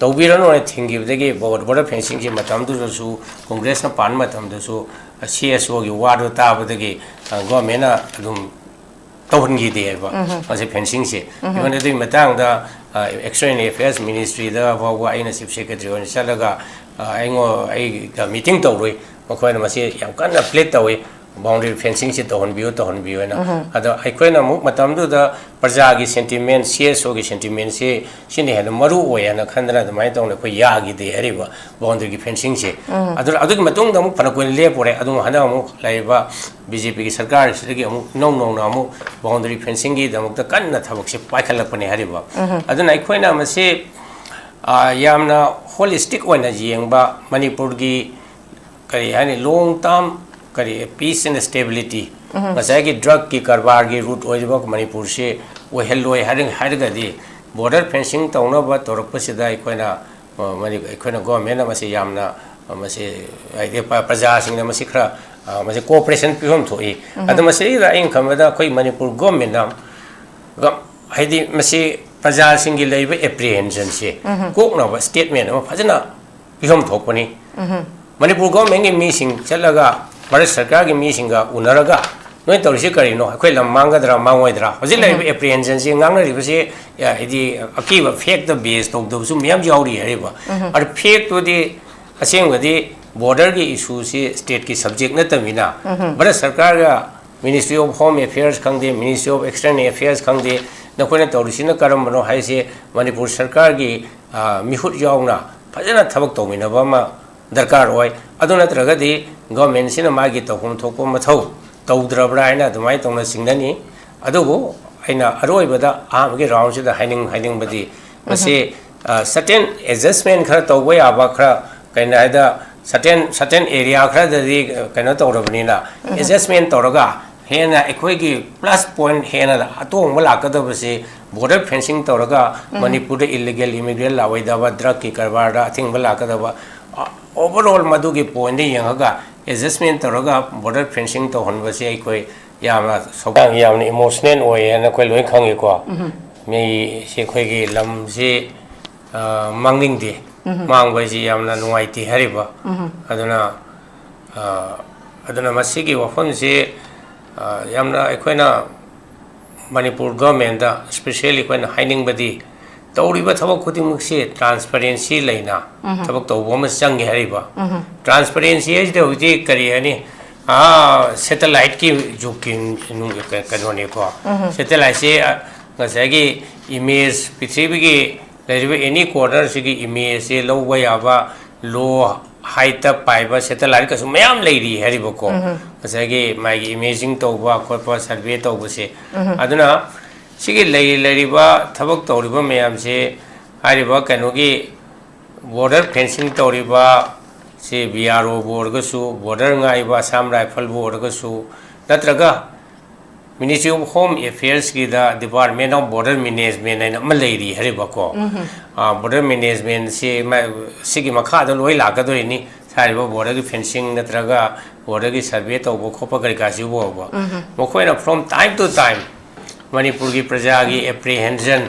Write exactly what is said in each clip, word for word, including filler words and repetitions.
ꯇꯧꯕꯤꯔꯅꯨ ꯍꯥꯏꯅ ꯊꯤꯡꯈꯤꯕꯗꯒꯤ ꯕꯣꯔꯗꯔ ꯐꯦꯟꯁꯤꯡꯁꯤ ꯃꯇꯝꯗꯨꯗꯁꯨ ꯀꯣꯡꯒ꯭ꯔꯦꯁꯅ ꯄꯥꯟꯕ ꯃꯇꯝꯗꯁꯨ ꯁꯤ ꯑꯦꯁ ꯑꯣꯒꯤ ꯋꯥꯗꯨ ꯇꯥꯕꯗꯒꯤ ꯒꯣꯔꯃꯦꯟꯅ ꯑꯗꯨꯝ ꯇꯧꯍꯟꯈꯤꯗꯦꯕ꯫ ꯃꯁꯤ ꯐꯦꯟꯁꯤꯡꯁꯦ ꯏꯚꯟ ꯑꯗꯨꯒꯤ ꯃꯇꯥꯡꯗ ꯑꯦꯛꯁꯇꯔꯅꯦꯜ ꯑꯦꯐꯤꯌꯔꯁ ꯃꯤꯅꯤꯁꯇ꯭ꯔꯤꯗ ꯐꯥꯎꯕ ꯑꯩꯅ ꯆꯤꯐ ꯁꯦꯀ꯭ꯔꯦꯇꯔꯤ ꯑꯣꯏꯅ ꯆꯠꯂꯒ ꯑꯩꯉꯣꯟ ꯑꯩꯒ ꯃꯤꯇꯤꯡ ꯇꯧꯔꯨꯏ꯫ ꯃꯈꯣꯏꯅ ꯃꯁꯤ ꯌꯥꯝ ꯀꯟꯅ ꯄ꯭ꯂꯤꯠ ꯇꯧꯏ, ꯕꯥꯎꯟꯗꯔꯤ ꯐꯦꯟꯁꯤꯡꯁꯤ ꯇꯧꯍꯟꯕꯤꯌꯨ, ꯇꯧꯍꯟꯕꯤꯌꯨ ꯍꯥꯏꯅ꯫ ꯑꯗꯣ ꯑꯩꯈꯣꯏꯅ ꯑꯃꯨꯛ ꯃꯇꯝꯗꯨꯗ ꯄ꯭ꯔꯖꯥꯒꯤ ꯁꯦꯟꯇꯤꯃꯦꯟ, ꯁꯤ ꯑꯦꯁ ꯑꯣꯒꯤ ꯁꯦꯟꯇꯤꯃꯦꯟꯁꯤ ꯁꯤꯅ ꯍꯦꯟꯅ ꯃꯔꯨ ꯑꯣꯏ ꯍꯥꯏꯅ ꯈꯟꯗꯅ ꯑꯗꯨꯃꯥꯏꯅ ꯇꯧꯅ ꯑꯩꯈꯣꯏ ꯌꯥꯈꯤꯗꯦ ꯍꯥꯏꯔꯤꯕ ꯕꯥꯎꯟꯗꯔꯤꯒꯤ ꯐꯦꯟꯁꯤꯡꯁꯦ꯫ ꯑꯗꯨꯅ ꯑꯗꯨꯒꯤ ꯃꯇꯨꯡꯗ ꯑꯃꯨꯛ ꯐꯅ ꯀꯨꯏꯅ ꯂꯦꯞꯄꯨꯔꯦ꯫ ꯑꯗꯨ ꯍꯟꯗꯛ ꯑꯃꯨꯛ ꯂꯩꯔꯤꯕ ꯕꯤ ꯖꯦ ꯄꯤꯒꯤ ꯁꯔꯀꯥꯔꯁꯤꯗꯒꯤ ꯑꯃꯨꯛ ꯏꯅꯧ ꯅꯧꯅ ꯑꯃꯨꯛ ꯕꯥꯎꯟꯗꯔꯤ ꯐꯦꯟꯁꯤꯡꯒꯤꯗꯃꯛꯇ ꯀꯟꯅ ꯊꯕꯛꯁꯦ ꯄꯥꯏꯈꯠꯂꯛꯄꯅꯦ ꯍꯥꯏꯔꯤꯕ꯫ ꯑꯗꯨꯅ ꯑꯩꯈꯣꯏꯅ ꯃꯁꯤ ꯌꯥꯝꯅ ꯍꯣꯂꯤꯁꯇꯤꯛ ꯑꯣꯏꯅ ꯌꯦꯡꯕ, ꯃꯅꯤꯄꯨꯔꯒꯤ ꯀꯔꯤ ꯍꯥꯏꯅꯤ, ꯂꯣꯡ ꯇꯥꯔꯝ ꯀꯔꯤ peace and stability, ꯉꯁꯥꯏꯒꯤ ꯗ꯭ꯔꯒꯀꯤ ꯀꯔꯕꯥꯔꯒꯤ ꯔꯨꯠ ꯑꯣꯏꯔꯤꯕ ꯃꯅꯤꯄꯨꯔꯁꯤ ꯑꯣꯏꯍꯜꯂꯣꯏ ꯍꯥꯏꯔ-, ꯍꯥꯏꯔꯒꯗꯤ ꯕꯣꯔꯗꯔ ꯐꯦꯟꯁꯤꯡ ꯇꯧꯅꯕ ꯇꯧꯔꯛꯄꯁꯤꯗ ꯑꯩꯈꯣꯏꯅ, ꯑ, ꯃꯅꯤ-, ꯑꯩꯈꯣꯏꯅ ꯒꯣꯔꯃꯦꯟꯅ ꯃꯁꯤ ꯌꯥꯝꯅ, ꯑ, ꯃꯁꯤ ꯍꯥꯏꯗꯤ ꯄ-, ꯄ꯭ꯔꯖꯥꯁꯤꯡꯅ ꯃꯁꯤ ꯈꯔ, ꯑ, ꯃꯁꯤ ꯀꯣꯑꯣꯄꯔꯦꯁꯟ ꯄꯤꯐꯝ ꯊꯣꯛꯏ꯫ ꯑꯗꯣ ꯃꯁꯤꯗ ꯑꯩꯅ ꯈꯟꯕꯗ ꯑꯩꯈꯣꯏ ꯃꯅꯤꯄꯨꯔ ꯒꯣꯔꯃꯦꯟꯅ ꯒ-, ꯍꯥꯏꯗꯤ ꯃꯁꯤ ꯄ꯭ꯔꯖꯥꯁꯤꯡꯒꯤ ꯂꯩꯔꯤꯕ ꯑꯦꯄ꯭ꯔꯤꯍꯦꯟꯁꯟꯁꯦ ꯀꯣꯛꯅꯕ ꯁ꯭ꯇꯦꯠꯃꯦꯟ ꯑꯃ ꯐꯖꯅ ꯄꯤꯐꯝ ꯊꯣꯛꯄꯅꯤ꯫ ꯃꯅꯤꯄꯨꯔ ꯒꯣꯔꯃꯦꯟꯒꯤ ꯃꯤꯁꯤꯡ ꯆꯠꯂꯒ ꯚꯥꯔꯠ ꯁꯔꯀꯥꯔꯒꯤ ꯃꯤꯁꯤꯡꯒ ꯎꯅꯔꯒ ꯅꯣꯏ ꯇꯧꯔꯤꯁꯤ ꯀꯔꯤꯅꯣ? ꯑꯩꯈꯣꯏ ꯂꯝ ꯃꯥꯡꯒꯗ꯭ꯔꯥ ꯃꯥꯡꯉꯣꯏꯗ꯭ꯔꯥ? ꯍꯧꯖꯤꯛ ꯂꯩꯔꯤꯕ ꯑꯦꯄ꯭ꯔꯤꯍꯦꯟꯁꯟꯁꯤ ꯉꯥꯡꯅꯔꯤꯕꯁꯤ, ꯑ, ꯍꯥꯏꯗꯤ ꯑꯀꯤꯕ ꯐꯦꯛꯇ ꯕꯦꯁ ꯇꯧꯗꯕꯁꯨ ꯃꯌꯥꯝ ꯌꯥꯎꯔꯤ ꯍꯥꯏꯔꯤꯕ꯫ ꯑꯗꯨ ꯐꯦꯛꯇꯨꯗꯤ ꯑꯁꯦꯡꯕꯗꯤ ꯕꯣꯔꯗꯔꯒꯤ ꯏꯁꯨꯁꯤ ꯁ꯭ꯇꯦꯠꯀꯤ ꯁꯕꯖꯦꯛ ꯅꯠꯇꯕꯅꯤꯅ Bharat ꯁꯔꯀꯥꯔꯒ Ministry of Home Affairs ꯈꯪꯗꯦ, Ministry of External Affairs ꯈꯪꯗꯦ, ꯅꯈꯣꯏꯅ ꯇꯧꯔꯤꯁꯤꯅ ꯀꯔꯝꯕꯅꯣ ꯍꯥꯏꯁꯦ ꯃꯅꯤꯄꯨꯔ ꯁꯔꯀꯥꯔꯒꯤ, ꯑ, ꯃꯤꯍꯨꯠ ꯌꯥꯎꯅ ꯐꯖꯅ ꯊꯕꯛ ꯇꯧꯃꯤꯟꯅꯕ ꯑꯃ ꯗꯔꯀꯥꯔ ꯑꯣꯏ꯫ ꯑꯗꯨ ꯅꯠꯇ꯭ꯔꯒꯗꯤ ꯒꯣꯔꯃꯦꯟꯁꯤꯅ ꯃꯥꯒꯤ ꯇꯧꯐꯝ ꯊꯣꯛꯄ ꯃꯊꯧ ꯇꯧꯗ꯭ꯔꯕ꯭ꯔꯥ ꯍꯥꯏꯅ ꯑꯗꯨꯃꯥꯏꯅ ꯇꯧꯅ ꯆꯤꯡꯅꯅꯤ꯫ ꯑꯗꯨꯕꯨ ꯑꯩꯅ ꯑꯔꯣꯏꯕꯗ ꯑꯍꯥꯟꯕꯒꯤ ꯔꯥꯎꯟꯁꯤꯗ ꯍꯥꯏꯅꯤꯡ-, ꯍꯥꯏꯅꯤꯡꯕꯗꯤ ꯃꯁꯤ, ꯑ, certain adjustment ꯈꯔ ꯇꯧꯕ ꯌꯥꯕ ꯈꯔ, ꯀꯩꯅꯣ ꯍꯥꯏꯗ, certain, certain area ꯈꯔꯗꯗꯤ, ꯑ, ꯀꯩꯅꯣ ꯇꯧꯔꯕꯅꯤꯅ, adjustment ꯇꯧꯔꯒ ꯍꯦꯟꯅ ꯑꯩꯈꯣꯏꯒꯤ plus point ꯍꯦꯟꯅ ꯑꯇꯣꯡꯕ ꯂꯥꯛꯀꯗꯕꯁꯤ border fencing ꯇꯧꯔꯒ ꯃꯅꯤꯄꯨꯔꯗ illegal immigrant ꯂꯥꯛꯑꯣꯏꯗꯕ, ꯗ꯭ꯔꯒꯀꯤ ꯀꯔꯕꯥꯔꯗ ꯑꯊꯤꯡꯕ ꯂꯥꯛꯀꯗꯕ, ꯑ, overall ꯃꯗꯨꯒꯤ pointꯗ ꯌꯦꯡꯉꯒ adjustment ꯇꯧꯔꯒ border fencing ꯇꯧꯍꯟꯕꯁꯤ ꯑꯩꯈꯣꯏ ꯌꯥꯝꯅ ꯁꯧ-, ꯌꯥꯝꯅ emotional ꯑꯣꯏꯌꯦꯅ ꯑꯩꯈꯣꯏ ꯂꯣꯏ ꯈꯪꯉꯤꯀꯣ꯫ ꯃꯤꯁꯤ ꯑꯩꯈꯣꯏꯒꯤ ꯂꯝꯁꯤ ꯑ, ꯃꯥꯡꯅꯤꯡꯗꯦ꯫ ꯃꯥꯡꯕ ꯍꯥꯏꯁꯤ ꯌꯥꯝꯅ ꯅꯨꯡꯉꯥꯏꯇꯦ ꯍꯥꯏꯔꯤꯕ꯫ ꯑꯗꯨꯅ, ꯑ, ꯑꯗꯨꯅ ꯃꯁꯤꯒꯤ ꯋꯥꯐꯝꯁꯤ, ꯑ, ꯌꯥꯝꯅ ꯑꯩꯈꯣꯏꯅ ꯃꯅꯤꯄꯨꯔ ꯒꯣꯔꯃꯦꯟꯗ specially ꯑꯩꯈꯣꯏꯅ ꯍꯥꯏꯅꯤꯡꯕꯗꯤ, ꯇꯧꯔꯤꯕ ꯊꯕꯛ ꯈꯨꯗꯤꯡꯃꯛꯁꯤ transparency ꯂꯩꯅ ꯊꯕꯛ ꯇꯧꯕ ꯑꯃ ꯆꯪꯉꯦ ꯍꯥꯏꯔꯤꯕ꯫ Transparency ꯍꯥꯏꯁꯤꯗ ꯍꯧꯖꯤꯛꯇꯤ ꯀꯔꯤ ꯍꯥꯏꯅꯤ, ꯑꯥ, satelliteꯀꯤ ꯖꯨꯒꯀꯤ ꯅꯨꯡ-, ꯀ-, ꯀꯩꯅꯣꯅꯤꯀꯣ꯫ Satelliteꯁꯤ, ꯑ, ꯉꯁꯥꯏꯒꯤ image, ꯄ꯭ꯔꯤꯊꯤꯕꯤꯒꯤ ꯂꯩꯔꯤꯕ any cornerꯁꯤꯒꯤ imageꯁꯦ ꯂꯧꯕ ꯌꯥꯕ low heightꯇ ꯄꯥꯏꯕ satelliteꯀꯁꯨ ꯃꯌꯥꯝ ꯂꯩꯔꯤ ꯍꯥꯏꯔꯤꯕꯀꯣ꯫ ꯉꯁꯥꯏꯒꯤ ꯃꯥꯒꯤ imaging ꯇꯧꯕ ꯈꯣꯠꯄ, survey ꯇꯧꯕꯁꯦ꯫ ꯑꯗꯨꯅ ꯁꯤꯒꯤ ꯂꯩ-, ꯂꯩꯔꯤꯕ ꯊꯕꯛ ꯇꯧꯔꯤꯕ ꯃꯌꯥꯝꯁꯦ, ꯍꯥꯏꯔꯤꯕ ꯀꯩꯅꯣꯒꯤ border fencing ꯇꯧꯔꯤꯕ ꯁꯤ B R Oꯕꯨ ꯑꯣꯏꯔꯒꯁꯨ, border ꯉꯥꯛꯏꯕ Assam Rifleꯕꯨ ꯑꯣꯏꯔꯒꯁꯨ, ꯅꯠꯇ꯭ꯔꯒ Ministry of Home Affairsꯀꯤꯗ Department of Border Management ꯍꯥꯏꯅ ꯑꯃ ꯂꯩꯔꯤ ꯍꯥꯏꯔꯤꯕꯀꯣ꯫ ꯑ, border managementꯁꯤ ꯃ-, ꯁꯤꯒꯤ ꯃꯈꯥꯗ ꯂꯣꯏ ꯂꯥꯛꯀꯗꯣꯏꯅꯤ꯫ ꯍꯥꯏꯔꯤꯕ borderꯒꯤ fencing ꯅꯠꯇ꯭ꯔꯒ borderꯒꯤ survey ꯇꯧꯕ ꯈꯣꯠꯄ ꯀꯔꯤ ꯀꯥꯁꯤꯕꯨ ꯐꯥꯎꯕ꯫ ꯃꯈꯣꯏꯅ from time to time ꯃꯅꯤꯄꯨꯔꯒꯤ ꯄ꯭ꯔꯖꯥꯒꯤ apprehension,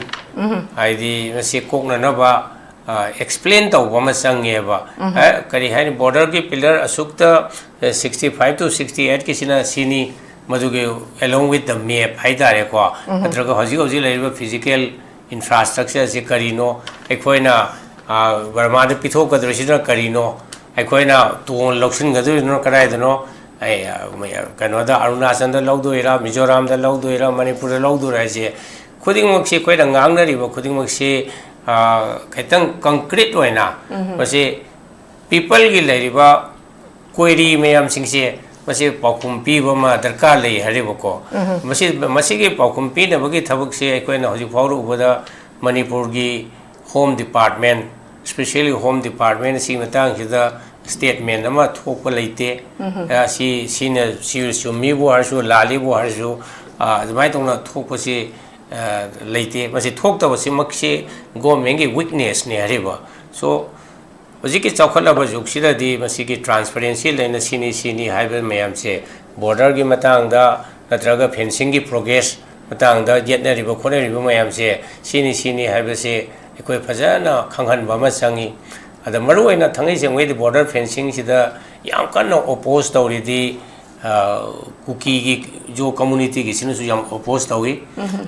ꯍꯥꯏꯗꯤ ꯃꯁꯤ ꯀꯣꯛꯅꯅꯕ, ꯑ, explain ꯇꯧꯕ ꯑꯃ ꯆꯪꯉꯦꯕ꯫ ꯑꯦ, ꯀꯔꯤ ꯍꯥꯏꯅꯤ, borderꯒꯤ pillar ꯑꯁꯨꯛꯇ, A, sixty five to sixty eightꯀꯤꯁꯤꯅ ꯁꯤꯅꯤ, ꯃꯗꯨꯒꯤ along with the map ꯍꯥꯏꯇꯥꯔꯦꯀꯣ꯫ ꯅꯠꯇ꯭ꯔꯒ ꯍꯧꯖꯤꯛ ꯍꯧꯖꯤꯛ ꯂꯩꯔꯤꯕ physical infrastructureꯁꯤ ꯀꯔꯤꯅꯣ, ꯑꯩꯈꯣꯏꯅ, ꯑ, ꯕꯔꯃꯥꯗ ꯄꯤꯊꯣꯛꯀꯗꯧꯔꯤꯁꯤꯅ ꯀꯔꯤꯅꯣ, ꯑꯩꯈꯣꯏꯅ ꯇꯣꯜ ꯂꯧꯁꯤꯟꯒꯗꯧꯔꯤꯗꯨꯅ ꯀꯗꯥꯏꯗꯅꯣ, ꯑꯩ, ꯑ, ꯀꯩꯅꯣꯗ ꯑꯔꯨꯅꯥꯆꯜꯗ ꯂꯧꯗꯣꯏꯔꯥ, ꯃꯤꯖꯣꯔꯥꯝꯗ ꯂꯧꯗꯣꯏꯔꯥ, ꯃꯅꯤꯄꯨꯔꯗ ꯂꯧꯗꯣꯏꯔꯥ ꯍꯥꯏꯁꯦ, ꯈꯨꯗꯤꯡꯃꯛꯁꯤ, ꯑꯩꯈꯣꯏꯅ ꯉꯥꯡꯅꯔꯤꯕ ꯈꯨꯗꯤꯡꯃꯛꯁꯤ, ꯑ, ꯈꯤꯇꯪ concrete ꯑꯣꯏꯅ ꯃꯁꯤ peopleꯒꯤ ꯂꯩꯔꯤꯕ query ꯃꯌꯥꯝꯁꯤꯡꯁꯦ ꯃꯁꯤ ꯄꯥꯎꯈꯨꯝ ꯄꯤꯕ ꯑꯃ ꯗꯔꯀꯥꯔ ꯂꯩ ꯍꯥꯏꯔꯤꯕꯀꯣ꯫ ꯃꯁꯤ, ꯃꯁꯤꯒꯤ ꯄꯥꯎꯈꯨꯝ ꯄꯤꯅꯕꯒꯤ ꯊꯕꯛꯁꯦ ꯑꯩꯈꯣꯏꯅ ꯍꯧꯖꯤꯛ ꯐꯥꯎꯔ ꯎꯕꯗ ꯃꯅꯤꯄꯨꯔꯒꯤ Home Department, specially Home Department ꯁꯤꯒꯤ ꯃꯇꯥꯡꯁꯤꯗ statement ꯑꯃ ꯊꯣꯛꯄ ꯂꯩꯇꯦ꯫ ꯑ, ꯁꯤ, ꯁꯤꯅ, ꯁꯤ ꯆꯨꯝꯃꯤꯕꯨ ꯍꯥꯏꯔꯁꯨ, ꯂꯥꯜꯂꯤꯕꯨ ꯍꯥꯏꯔꯁꯨ, ꯑ, ꯑꯗꯨꯃꯥꯏꯅ ꯇꯧꯅ ꯊꯣꯛꯄꯁꯤ, ꯑ, ꯂꯩꯇꯦ꯫ ꯃꯁꯤ ꯊꯣꯛꯇꯕꯁꯤꯃꯛꯁꯤ governmentꯀꯤ weaknessꯅꯤ ꯍꯥꯏꯔꯤꯕ꯫ So, ꯍꯧꯖꯤꯛꯀꯤ ꯆꯥꯎꯈꯠꯂꯕ ꯖꯨꯒꯁꯤꯗꯗꯤ ꯃꯁꯤꯒꯤ transparency ꯂꯩꯅ ꯁꯤꯅꯤ, ꯁꯤꯅꯤ ꯍꯥꯏꯕ ꯃꯌꯥꯝꯁꯦ, borderꯒꯤ ꯃꯇꯥꯡꯗ ꯅꯠꯇ꯭ꯔꯒ fencingꯒꯤ progress ꯃꯇꯥꯡꯗ ꯌꯦꯠꯅꯔꯤꯕ ꯈꯣꯠꯅꯔꯤꯕ ꯃꯌꯥꯝꯁꯦ ꯁꯤꯅꯤ, ꯁꯤꯅꯤ ꯍꯥꯏꯕꯁꯦ ꯑꯩꯈꯣꯏ ꯐꯖꯅ ꯈꯪꯍꯟꯕ ꯑꯃ ꯆꯪꯉꯤ꯫ ꯑꯗ ꯃꯔꯨꯑꯣꯏꯅ ꯊꯥꯡꯒꯩ ꯁꯦꯡꯃꯩꯗꯤ ꯕꯣꯔꯗꯔ ꯐꯦꯟꯁꯤꯡꯁꯤꯗ ꯌꯥꯝ ꯀꯟꯅ ꯑꯣꯄꯣꯖ ꯇꯧꯔꯤꯗꯤ, ꯑ, ꯀꯨꯀꯤꯒꯤ ꯖꯣ ꯀꯝꯃꯨꯅꯤꯇꯤꯒꯤꯁꯤꯅꯁꯨ ꯌꯥꯝ ꯑꯣꯄꯣꯖ ꯇꯧꯏ꯫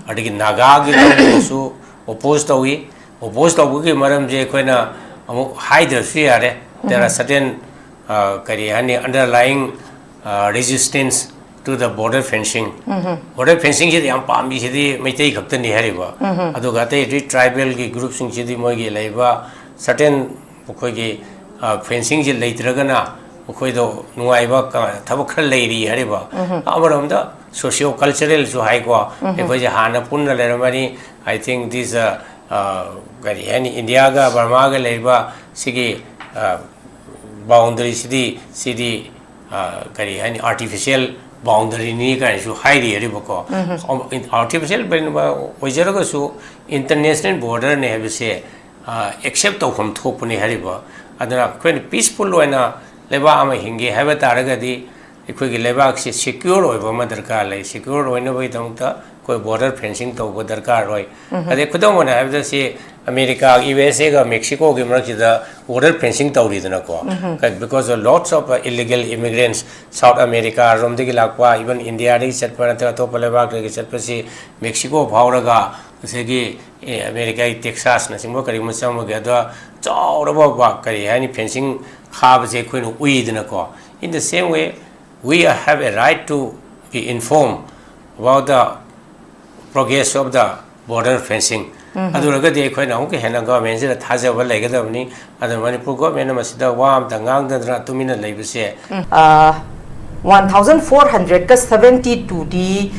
ꯑꯗꯒꯤ ꯅꯥꯒꯥꯒꯤ ꯀꯥꯡꯕꯨꯅꯁꯨ ꯑꯣꯄꯣꯖ ꯇꯧꯏ꯫ ꯑꯣꯄꯣꯖ ꯇꯧꯕꯒꯤ ꯃꯔꯝꯁꯦ ꯑꯩꯈꯣꯏꯅ ꯑꯃꯨꯛ ꯍꯥꯏꯗ꯭ꯔꯁꯨ ꯌꯥꯔꯦ꯫ There are certain, ꯑ, ꯀꯔꯤ ꯍꯥꯏꯅꯤ, underlying, ꯑ, resistance to the border fencing꯫ Border ꯐꯦꯟꯁꯤꯡꯁꯤꯗꯤ ꯌꯥꯝ ꯄꯥꯝꯃꯤꯁꯤꯗꯤ ꯃꯩꯇꯩ ꯈꯛꯇꯅꯤ ꯍꯥꯏꯔꯤꯕ꯫ ꯑꯗꯨꯒ ꯑꯇꯩ ꯑꯇꯩ ꯇ꯭ꯔꯥꯏꯕꯦꯜꯒꯤ ꯒ꯭ꯔꯨꯞꯁꯤꯡꯁꯤꯗꯤ ꯃꯣꯏꯒꯤ ꯂꯩꯕ certain ꯑꯩꯈꯣꯏꯒꯤ, ꯑ, ꯐꯦꯟꯁꯤꯡꯁꯤ ꯂꯩꯇ꯭ꯔꯒꯅ ꯃꯈꯣꯏꯗꯣ ꯅꯨꯡꯉꯥꯏꯕ ꯀ-, ꯊꯕꯛ ꯈꯔ ꯂꯩꯔꯤ ꯍꯥꯏꯔꯤꯕ꯫ ꯑꯃꯔꯣꯝꯗ ꯁꯣꯁꯤꯌꯣ ꯀꯜꯆꯔꯦꯜꯁꯨ ꯍꯥꯏꯀꯣ꯫ ꯑꯩꯈꯣꯏꯁꯦ ꯍꯥꯟꯅ ꯄꯨꯟꯅ ꯂꯩꯔꯝꯃꯅꯤ꯫ I think this, ꯑ, ꯑ, ꯀꯔꯤ ꯍꯥꯏꯅꯤ, ꯏꯟꯗꯤꯌꯥꯒ ꯕꯔꯃꯥꯒ ꯂꯩꯔꯤꯕ ꯁꯤꯒꯤ, ꯑ, ꯕꯥꯎꯟꯗꯔꯤꯁꯤꯗꯤ, ꯁꯤꯗꯤ, ꯑ, ꯀꯔꯤ ꯍꯥꯏꯅꯤ, ꯑꯥꯔꯇꯤꯐꯤꯁꯦꯜ ꯕꯥꯎꯟꯗꯔꯤꯅꯤ ꯀꯥꯏꯅꯁꯨ ꯍꯥꯏꯔꯤ ꯍꯥꯏꯔꯤꯕꯀꯣ꯫ ꯑꯥꯔꯇꯤꯐꯤꯁꯦꯜ ꯑꯣꯏꯖꯔꯒꯁꯨ ꯏꯟꯇꯔꯅꯦꯁꯅꯦꯜ ꯕꯣꯔꯗꯔꯅꯤ ꯍꯥꯏꯕꯁꯦ, ꯑ, ꯑꯦꯛꯁꯦꯞ ꯇꯧꯐꯝ ꯊꯣꯛꯄꯅꯤ ꯍꯥꯏꯔꯤꯕ꯫ ꯑꯗꯨꯅ ꯑꯩꯈꯣꯏꯅ ꯄꯤꯁꯐꯨꯜ ꯑꯣꯏꯅ ꯂꯩꯕꯥꯛ ꯑꯃ ꯍꯤꯡꯒꯦ ꯍꯥꯏꯕ ꯇꯥꯔꯒꯗꯤ ꯑꯩꯈꯣꯏꯒꯤ ꯂꯩꯕꯥꯛꯁꯤ ꯁꯦꯀ꯭ꯌꯣꯔ ꯑꯣꯏꯕ ꯑꯃ ꯗꯔꯀꯥꯔ ꯂꯩ꯫ ꯁꯦꯀ꯭ꯌꯣꯔ ꯑꯣꯏꯅꯕꯒꯤꯗꯃꯛꯇ ꯑꯩꯈꯣꯏ ꯕꯣꯔꯗꯔ ꯐꯦꯟꯁꯤꯡ ꯇꯧꯕ ꯗꯔꯀꯥꯔ ꯑꯣꯏ꯫ ꯑꯗꯩ ꯈꯨꯗꯝ ꯑꯣꯏꯅ ꯍꯥꯏꯔꯕꯗ ꯁꯤ ꯑꯃꯦꯔꯤꯀꯥ, ꯌꯨ ꯑꯦꯁ ꯑꯦꯒ ꯃꯦꯛꯁꯤꯀꯣꯒꯤ ꯃꯔꯛꯁꯤꯗ ꯕꯣꯔꯗꯔ ꯐꯦꯟꯁꯤꯡ ꯇꯧꯔꯤꯗꯅꯀꯣ꯫ Because of lots of, uh, illegal immigrants, South America ꯔꯣꯝꯗꯒꯤ ꯂꯥꯛꯄ, even ꯏꯟꯗꯤꯌꯥꯗꯒꯤ ꯆꯠꯄ ꯅꯠꯇ꯭ꯔꯒ ꯑꯇꯣꯞꯄ ꯂꯩꯕꯥꯛꯇꯒꯤ ꯆꯠꯄꯁꯤ ꯃꯦꯛꯁꯤꯀꯣ ꯐꯥꯎꯔꯒ ꯉꯁꯥꯏꯒꯤ, ꯑꯦ, ꯑꯃꯦꯔꯤꯀꯥꯒꯤ ꯇꯦꯛꯁꯥꯁꯅꯆꯤꯡꯕ ꯀꯔꯤꯒꯨꯝꯕ ꯆꯪꯕꯒꯤ ꯑꯗ ꯆꯥꯎꯔꯕ ꯋꯥ-, ꯀꯔꯤ ꯍꯥꯏꯅꯤ, ꯐꯦꯟꯁꯤꯡ ꯈꯥꯕꯁꯦ ꯑꯩꯈꯣꯏꯅ ꯎꯏꯗꯅꯀꯣ꯫ In the same way, we have a right to be informed about the progress of the border fencing. ꯑꯗꯨ ꯑꯣꯏꯔꯒꯗꯤ ꯑꯩꯈꯣꯏꯅ ꯑꯃꯨꯛꯀ ꯍꯦꯟꯅ ꯒꯣꯔꯃꯦꯟꯁꯤꯗ ꯊꯥꯖꯕ ꯂꯩꯒꯗꯕꯅꯤ꯫ ꯑꯗꯨꯅ ꯃꯅꯤꯄꯨꯔ ꯒꯣꯔꯃꯦꯟꯅ ꯃꯁꯤꯗ ꯋꯥ ꯑꯃꯇ ꯉꯥꯡꯗꯗꯅ ꯇꯨꯃꯤꯟꯅ ꯂꯩꯕꯁꯦ꯫ ꯋꯥꯟ ꯊꯥꯎꯖꯟ ꯐꯣꯔ ꯍꯟꯗ꯭ꯔꯦꯠꯀ ꯁꯕꯦꯟꯇꯤ ꯇꯨꯗꯤ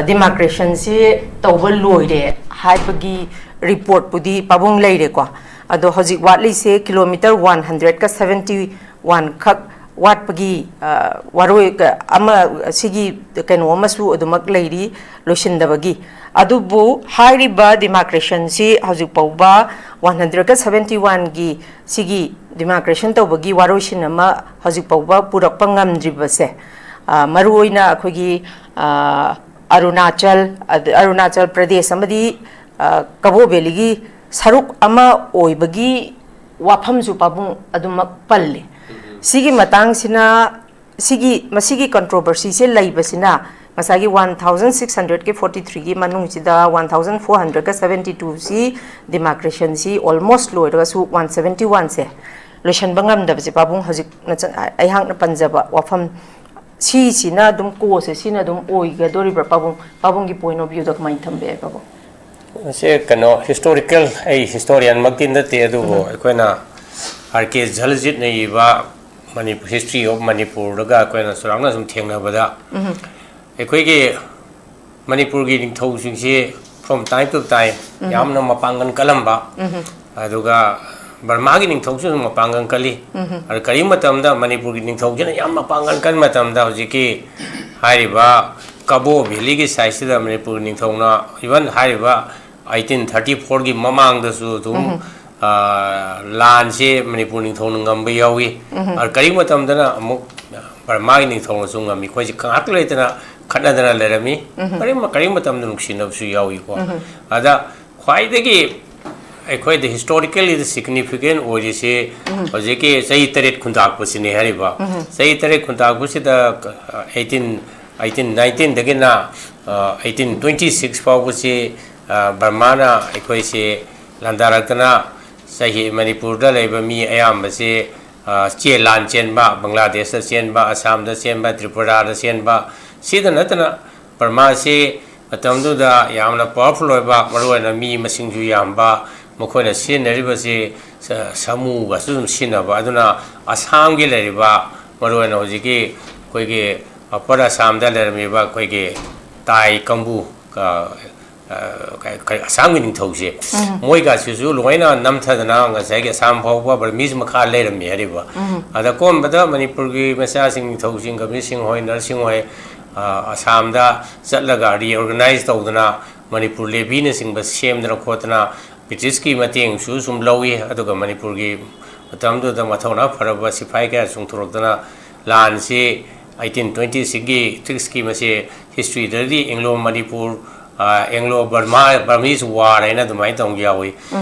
ꯗꯤꯃꯥꯔꯀꯦꯁꯟꯁꯤ ꯇꯧꯕ ꯂꯣꯏꯔꯦ ꯍꯥꯏꯕꯒꯤ ꯔꯤꯄꯣꯔꯠꯄꯨꯗꯤ ꯄꯥꯕꯨꯡ ꯂꯩꯔꯦꯀꯣ꯫ ꯑꯗꯣ ꯍꯧꯖꯤꯛ ꯋꯥꯠꯂꯤꯁꯦ ꯀꯤꯂꯣꯃꯤꯇꯔ ꯋꯥꯟ ꯍꯟꯗ꯭ꯔꯦꯠꯀ ꯁꯕꯦꯟꯇꯤ ꯋꯥꯟ ꯈꯛ ꯋꯥꯠꯄꯒꯤ, ꯑ, ꯋꯥꯔꯣꯏ ꯀ-, ꯑꯃ, ꯁꯤꯒꯤ ꯀꯩꯅꯣ ꯑꯃꯁꯨ ꯑꯗꯨꯃꯛ ꯂꯩꯔꯤ ꯂꯣꯏꯁꯤꯟꯗꯕꯒꯤ꯫ ꯑꯗꯨꯕꯨ ꯍꯥꯏꯔꯤꯕ ꯗꯤꯃꯥꯔꯀꯦꯁꯟꯁꯤ ꯍꯧꯖꯤꯛ ꯐꯥꯎꯕ ꯋꯥꯟ ꯍꯟꯗ꯭ꯔꯦꯠꯀ ꯁꯕꯦꯟꯇꯤ ꯋꯥꯟꯒꯤ ꯁꯤꯒꯤ ꯗꯤꯃꯥꯔꯀꯦꯁꯟ ꯇꯧꯕꯒꯤ ꯋꯥꯔꯣꯏꯁꯤꯟ ꯑꯃ ꯍꯧꯖꯤꯛ ꯐꯥꯎꯕ ꯄꯨꯔꯛꯄ ꯉꯝꯗ꯭ꯔꯤꯕꯁꯦ, ꯑ, ꯃꯔꯨꯑꯣꯏꯅ ꯑꯩꯈꯣꯏꯒꯤ, ꯑ, ꯑꯔꯨꯅꯥꯆꯜ, ꯑꯗ-, ꯑꯔꯨꯅꯥꯆꯜ ꯄ꯭ꯔꯗꯦꯁ ꯑꯃꯗꯤ, ꯑ, ꯀꯕꯣ ꯚꯦꯂꯤꯒꯤ ꯁꯔꯨꯛ ꯑꯃ ꯑꯣꯏꯕꯒꯤ ꯋꯥꯐꯝꯁꯨ ꯄꯥꯕꯨꯡ ꯑꯗꯨꯃꯛ ꯄꯜꯂꯤ꯫ ꯁꯤꯒꯤ ꯃꯇꯥꯡꯁꯤꯅ, ꯁꯤꯒꯤ, ꯃꯁꯤꯒꯤ ꯀꯟꯇ꯭ꯔꯣꯕꯔꯁꯤꯁꯦ ꯂꯩꯕꯁꯤꯅ ꯉꯁꯥꯏꯒꯤ ꯋꯥꯟ ꯊꯥꯎꯖꯟ ꯁꯤꯛꯁ ꯍꯟꯗ꯭ꯔꯦꯗꯀꯤ ꯐꯣꯔꯇꯤ ꯊ꯭ꯔꯤꯒꯤ ꯃꯅꯨꯡꯁꯤꯗ ꯋꯥꯟ ꯊꯥꯎꯖꯟ ꯐꯣꯔ ꯍꯟꯗ꯭ꯔꯦꯗꯀ ꯁꯕꯦꯟꯇꯤ ꯇꯨꯁꯤ ꯗꯤꯃꯥꯔꯀꯦꯁꯟꯁꯤ ꯑꯣꯜꯃꯣꯁ ꯂꯣꯏꯔꯒꯁꯨ ꯋꯥꯟ ꯁꯕꯦꯟꯇꯤ ꯋꯥꯟꯁꯦ ꯂꯣꯏꯁꯤꯟꯕ ꯉꯝꯗꯕꯁꯦ ꯄꯥꯕꯨꯡ ꯍꯧꯖꯤꯛ ꯅꯆ-, ꯑꯩꯍꯥꯛꯅ ꯄꯟꯖꯕ ꯋꯥꯐꯝ ꯁꯤꯁꯤꯅ ꯑꯗꯨꯝ ꯀꯣꯁꯁꯦ ꯁꯤꯅ ꯑꯗꯨꯝ ꯑꯣꯏꯒꯗꯣꯔꯤꯕ꯭ꯔꯥ ꯄꯥꯕꯨꯡ? ꯄꯥꯕꯨꯡꯒꯤ ꯄꯣꯏꯟ ꯑꯣꯐ ꯚ꯭ꯌꯨꯗ ꯀꯃꯥꯏꯅ ꯊꯝꯕ ꯌꯥꯏ ꯄꯥꯕꯨꯡ? ꯁꯦ ꯀꯩꯅꯣ, ꯍꯤꯁꯇꯣꯔꯤꯀꯦꯜ, ꯑꯩ ꯍꯤꯁꯇꯣꯔꯤꯌꯥꯟꯃꯛꯇꯤ ꯅꯠꯇꯦ, ꯑꯗꯨꯕꯨ ꯑꯩꯈꯣꯏꯅ ꯑꯥꯔ ꯀꯦ ꯖꯜꯖꯤꯠꯅ ꯏꯕ ꯃꯅꯤꯄꯨꯔ, ꯍꯤꯁꯇ꯭ꯔꯤ ꯑꯣꯐ ꯃꯅꯤꯄꯨꯔꯗꯒ ꯑꯩꯈꯣꯏꯅ ꯆꯥꯎꯔꯥꯛꯅ ꯁꯨꯝ ꯊꯦꯡꯅꯕꯗ, ꯑꯩꯈꯣꯏꯒꯤ ꯃꯅꯤꯄꯨꯔꯒꯤ ꯅꯤꯡꯊꯧꯁꯤꯡꯁꯤ from time to time ꯌꯥꯝꯅ ꯃꯄꯥꯡꯒꯜ ꯀꯜꯂꯝꯕ, ꯑꯗꯨꯒ ꯕꯔꯃꯥꯒꯤ ꯅꯤꯡꯊꯧꯁꯨ ꯑꯗꯨꯝ ꯃꯄꯥꯡꯒꯜ ꯀꯜꯂꯤ꯫ ꯑꯗꯨ ꯀꯔꯤꯒꯨꯝꯕ ꯃꯇꯝꯗ ꯃꯅꯤꯄꯨꯔꯒꯤ ꯅꯤꯡꯊꯧꯁꯤꯅ ꯌꯥꯝ ꯃꯄꯥꯡꯒꯜ ꯀꯟꯕ ꯃꯇꯝꯗ ꯍꯧꯖꯤꯛꯀꯤ ꯍꯥꯏꯔꯤꯕ ꯀꯕꯣ ꯚꯦꯂꯤꯒꯤ ꯁꯥꯏꯠꯁꯤꯗ ꯃꯅꯤꯄꯨꯔꯒꯤ ꯅꯤꯡꯊꯧꯅ, ꯏꯚꯟ ꯍꯥꯏꯔꯤꯕ ꯑꯩꯇꯤꯟ ꯊꯥꯔꯇꯤ ꯐꯣꯔꯒꯤ ꯃꯃꯥꯡꯗꯁꯨ ꯑꯗꯨꯝ, ꯑ, ꯂꯥꯟꯁꯦ ꯃꯅꯤꯄꯨꯔ ꯅꯤꯡꯊꯧꯅ ꯉꯝꯕ ꯌꯥꯎꯏ꯫ ꯑꯗꯨ ꯀꯔꯤꯒꯨꯝꯕ ꯃꯇꯝꯗꯅ ꯑꯃꯨꯛ ꯕꯔꯃꯥꯒꯤ ꯅꯤꯡꯊꯧꯅꯁꯨ ꯉꯝꯃꯤ꯫ ꯑꯩꯈꯣꯏꯁꯦ ꯉꯥꯏꯍꯥꯛ ꯂꯩꯇꯅ ꯈꯠꯅꯗꯅ ꯂꯩꯔꯝꯃꯤ꯫ ꯀꯔꯤꯒꯨꯝꯕ, ꯀꯔꯤꯒꯨꯝꯕ ꯃꯇꯝꯗ ꯅꯨꯡꯁꯤꯅꯕꯁꯨ ꯌꯥꯎꯏꯀꯣ꯫ ꯑꯗ ꯈ꯭ꯋꯥꯏꯗꯒꯤ ꯑꯩꯈꯣꯏꯗ ꯍꯤꯁꯇꯣꯔꯤꯀꯦꯜꯂꯤꯗ ꯁꯤꯒꯅꯤꯐꯤꯀꯦꯟ ꯑꯣꯏꯔꯤꯁꯤ ꯍꯧꯖꯤꯛꯀꯤ ꯆꯍꯤ ꯇꯔꯦꯠ ꯈꯨꯟꯇꯥꯛꯄꯁꯤꯅꯤ ꯍꯥꯏꯔꯤꯕ꯫ ꯆꯍꯤ ꯇꯔꯦꯠ ꯈꯨꯟꯇꯥꯛꯄꯁꯤꯗ, ꯑ, ꯑꯩꯇꯤꯟ, ꯑꯩꯇꯤꯟ ꯅꯥꯏꯟꯇꯤꯟꯗꯒꯤꯅ, ꯑ, ꯑꯩꯇꯤꯟ ꯇ꯭ꯋꯦꯟꯇꯤ ꯁꯤꯛꯁ ꯐꯥꯎꯕꯁꯤ, ꯑ, ꯕꯔꯃꯥꯅ ꯑꯩꯈꯣꯏꯁꯤ ꯂꯥꯟꯗꯥꯔꯛꯇꯅ ꯆꯍꯤ ꯃꯅꯤꯄꯨꯔꯗ ꯂꯩꯕ ꯃꯤ ꯑꯌꯥꯝꯕꯁꯤ, ꯑ, ꯆꯦ-, ꯂꯥꯟ ꯆꯦꯟꯕ, ꯕꯪꯒ꯭ꯂꯥꯗꯦꯁꯇ ꯆꯦꯟꯕ, ꯑꯁꯥꯝꯗ ꯆꯦꯟꯕ, ꯇ꯭ꯔꯤꯄꯨꯔꯥꯗ ꯆꯦꯟꯕ, ꯁꯤꯗ ꯅꯠꯇꯅ ꯕꯔꯃꯥꯁꯤ ꯃꯇꯝꯗꯨꯗ ꯌꯥꯝꯅ ꯄꯥꯋꯔꯐꯨꯜ ꯑꯣꯏꯕ, ꯃꯔꯨꯑꯣꯏꯅ ꯃꯤ ꯃꯁꯤꯡꯁꯨ ꯌꯥꯝꯕ, ꯃꯈꯣꯏꯅ ꯁꯤꯖꯤꯟꯅꯔꯤꯕꯁꯤ ꯁ-, ꯁꯥꯃꯨꯒꯁꯨ ꯑꯗꯨꯝ ꯁꯤꯖꯤꯟꯅꯕ꯫ ꯑꯗꯨꯅ ꯑꯁꯥꯝꯒꯤ ꯂꯩꯔꯤꯕ, ꯃꯔꯨꯑꯣꯏꯅ ꯍꯧꯖꯤꯛꯀꯤ ꯑꯩꯈꯣꯏꯒꯤ ꯑꯄꯔ ꯑꯁꯥꯝꯗ ꯂꯩꯔꯝꯃꯤꯕ ꯑꯩꯈꯣꯏꯒꯤ ꯇꯥꯏ ꯀꯥꯡꯕꯨ, ꯑ, ꯑ, ꯀ-, ꯀ-, ꯑꯁꯥꯝꯒꯤ ꯅꯤꯡꯊꯧꯁꯦ, ꯃꯣꯏꯒꯁꯤꯁꯨ ꯂꯣꯏꯅ ꯅꯝꯊꯗꯅ ꯉꯁꯥꯏꯒꯤ ꯑꯁꯥꯝ ꯐꯥꯎꯕ ꯕꯔꯃꯤꯁ ꯃꯈꯥ ꯂꯩꯔꯝꯃꯤ ꯍꯥꯏꯔꯤꯕ꯫ ꯑꯗ ꯑꯀꯣꯟꯕꯗ ꯃꯅꯤꯄꯨꯔꯒꯤ ꯃꯆꯥꯁꯤꯡ, ꯅꯤꯡꯊꯧꯁꯤꯡ, ꯀꯕꯤꯔ ꯁꯤꯡ ꯍꯣꯏ, ꯅꯔꯁꯤꯡ ꯍꯣꯏ, ꯑ, ꯑꯁꯥꯝꯗ ꯆꯠꯂꯒ ꯔꯤꯑꯣꯔꯒꯅꯥꯏꯖ ꯇꯧꯗꯅ ꯃꯅꯤꯄꯨꯔ ꯂꯦꯚꯤꯅꯆꯤꯡꯕ ꯁꯦꯝꯗꯅ ꯈꯣꯠꯇꯅ ꯕ꯭ꯔꯤꯇꯤꯁꯀꯤ ꯃꯇꯦꯡꯁꯨ ꯁꯨꯝ ꯂꯧꯏ꯫ ꯑꯗꯨꯒ ꯃꯅꯤꯄꯨꯔꯒꯤ ꯃꯇꯝꯗꯨꯗ ꯃꯊꯧꯅꯥ ꯐꯔꯕ ꯁꯤꯐꯥꯏ ꯀꯌꯥ ꯆꯣꯡꯊꯣꯔꯛꯇꯅ ꯂꯥꯟꯁꯤ ꯑꯩꯇꯤꯟ ꯇ꯭ꯋꯦꯟꯇꯤ ꯁꯤꯛꯁꯀꯤ, ꯁꯤꯛꯁꯀꯤ ꯃꯁꯤ ꯍꯤꯁꯇ꯭ꯔꯤꯗꯗꯤ ꯑꯦꯡꯒ꯭ꯂꯣ ꯃꯅꯤꯄꯨꯔ ꯑꯦꯡꯂꯣ ꯕꯔꯃꯥ ꯕꯔꯃꯤꯁ ꯋꯥꯔ ꯍꯥꯏꯅ ꯑꯗꯨꯃꯥꯏꯅ ꯇꯧꯕ ꯌꯥꯎꯏ꯫